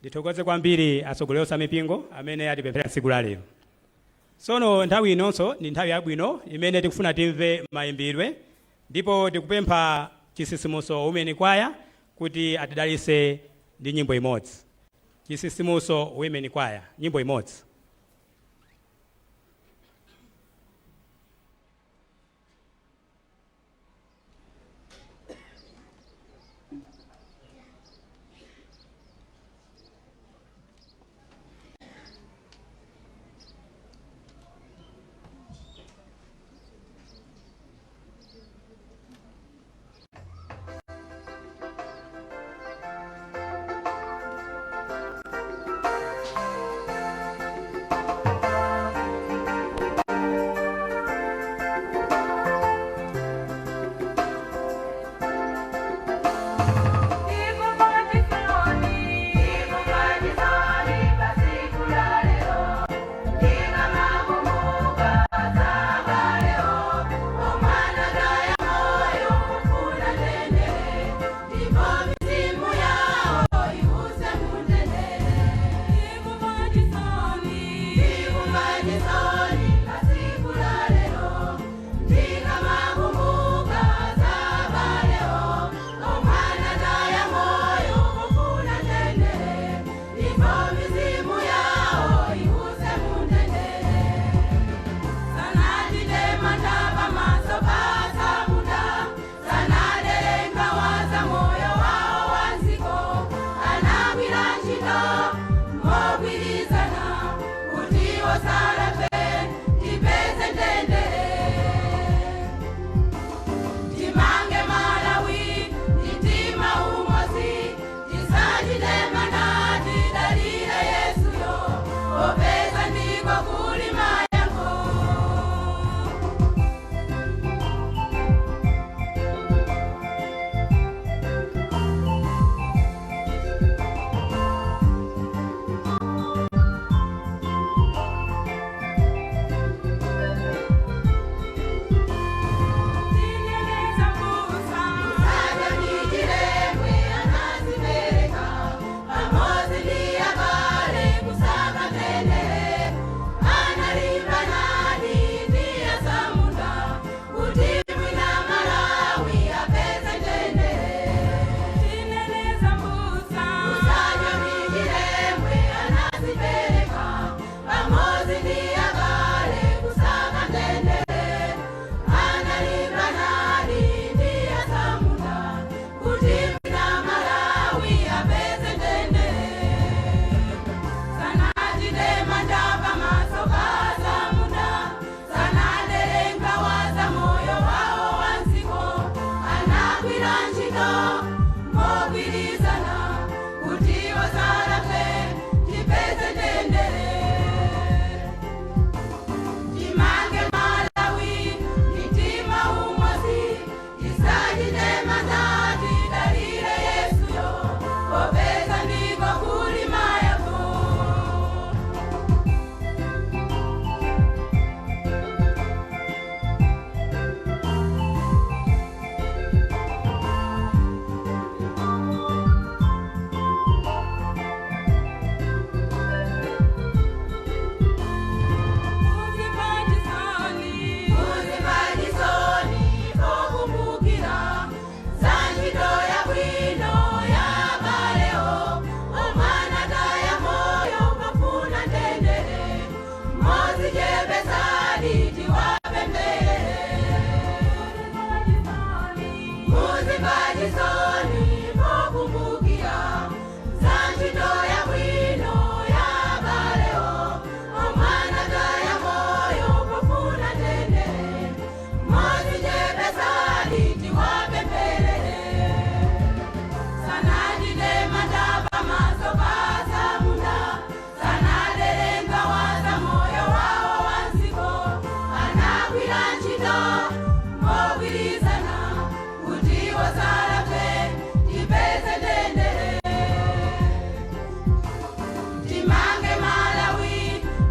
ndithokoze kwambiri atsogoleri onse amipingo amene atipemphera tsiku la lero. Tsono nthawi inonso ndi nthawi yabwino imene tikufuna timve mayimbidwe, ndipo tikupempha Chisisimuso Women Choir kuti atidalitse ndi nyimbo imodzi. Chisisimuso Women Choir, nyimbo imodzi. Mogwirizana kuti osalafe tipeze mtendere. Timange Malawi mtima umodzi, tisachite mantha, tidalire Yesuyo, popeza ndiko kuli mayankho. Muzipachisoni pokumbukira za ntchito yabwino ya abalewo omwe anataya moyo pofuna mtendere. Modzichepetsadi tiwapempherere. Muzipachisoni pokumbukira za ntchito yabwino ya abalewo omwe anataya moyo pofuna mtendere. Modzichepetsadi tiwapempherere. Sanachite mantha pamaso pa atsamunda, sanadere nkhawa za moyo wawo wa m'dziko. Anagwira ntchito mogwirizana kuti osalafe tipeze mtendere. Timange Malawi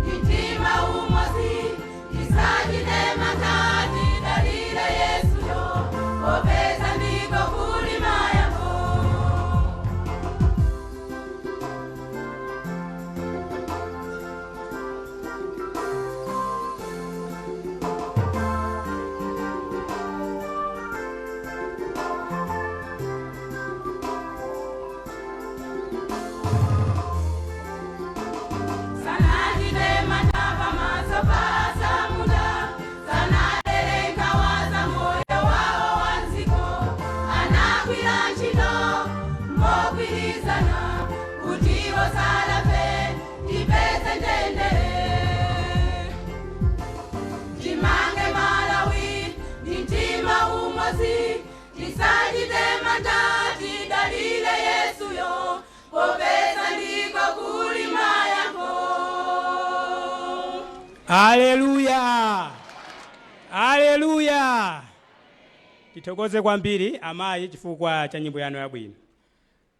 mtima umodzi, tisachite mantha, tidalire Yesuyo, popeza ndiko kuli mayankho. Sanachite mantha pamaso pa atsamunda, sanadere nkhawa za moyo wawo wa m'dziko. Anagwira ntchito mogwirizana kuti osalafe tipeze mtendere. Timange Malawi ndi mtima umodzi, tisachite mantha, tidalire Yesuyo, popeza ndiko kuli mayankho. Haleluya, haleluya! Tithokoze kwambiri amayi chifukwa cha nyimbo yanu yabwino.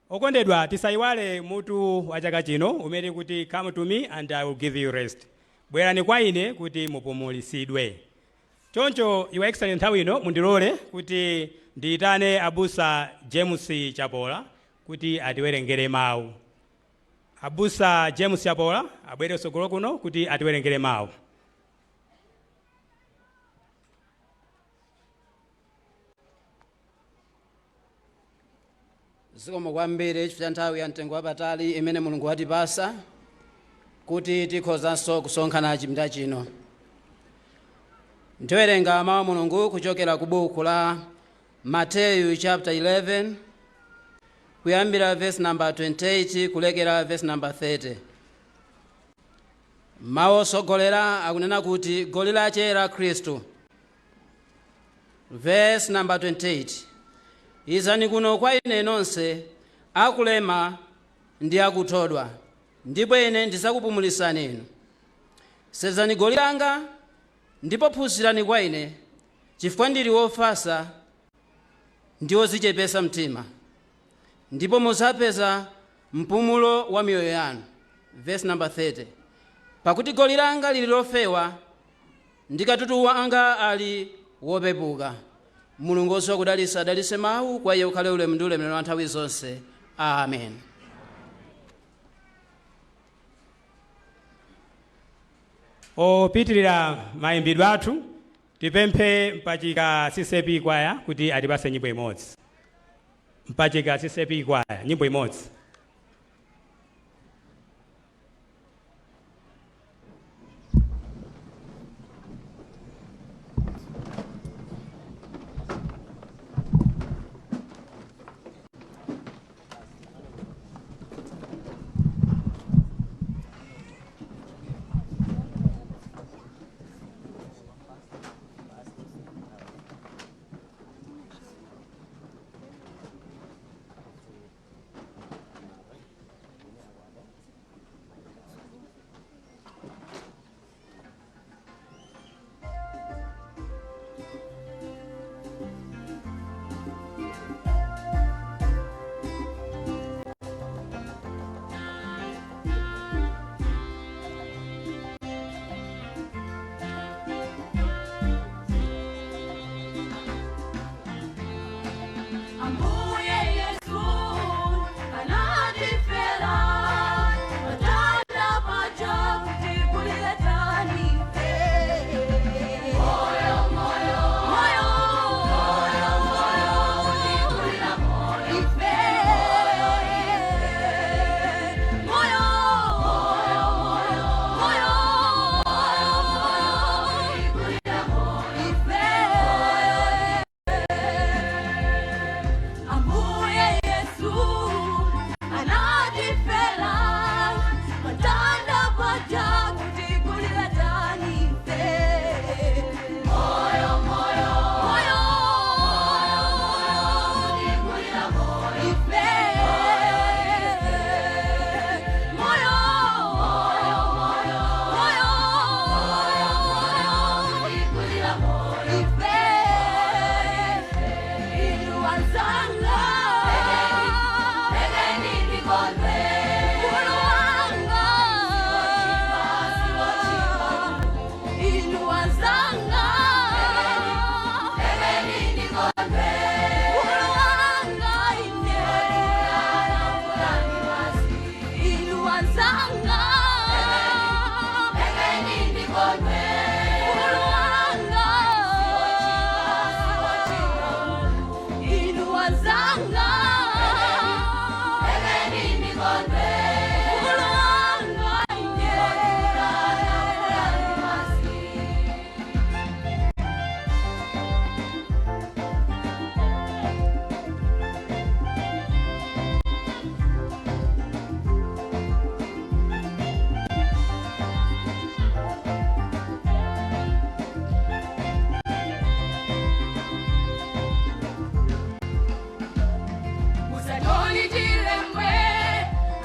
Okondedwa, tisayiwale mutu wa chaka chino umene kuti "Come to me and I will give you rest", bwerani kwa ine kuti mupumulisidwe. Choncho, Your Excellency, nthawi ino mundilole kuti ndiyitane Abusa James Chapola kuti atiwerengere mawu. Abusa James Chapola abwere tsogolo kuno kuti atiwerengere mawu. Zikomo kwambiri chifukwa cha nthawi ya mtengo wapatali imene Mulungu watipasa kuti tikhozanso kusonkhana chipinda chino. Ndiwerenga mawu a Mulungu kuchokera ku buku la Mateyu chapter 11, kuyambira verse number 28 kulekera verse number 30. Mawu osogolera akunena kuti "Goli lache la Khristu". Verse number 28: "Izani kuno kwa ine nonse akulema ndi akuthodwa, ndipo ine ndidzakupumulisani inu. Senzani goli langa ndipo phunzirani kwa ine, chifukwa ndili wofatsa ndi wodzichepetsa mtima, ndipo mudzapeza mpumulo wa miyoyo yanu." Verse number 30: "Pakuti goli langa lili lofewa ndi katundu wanga ali wopepuka." Mulungu wodziwa kudalitsa adalitse mawu. Kwa iye ukhale ulemu ndi ulemerero wa nthawi zonse. Amen. Opitirira mayimbidwe athu, tipemphe Mpachika CCAP kwaya kuti atipase nyimbo imodzi. Mpachika CCAP kwaya, nyimbo imodzi.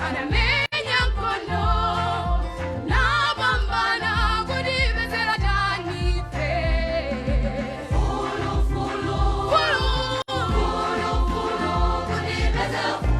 Anamenya nkhondo napambana kutipezera tanife. Ufulu, ufulu, ufulu, ufulu, kutipezera.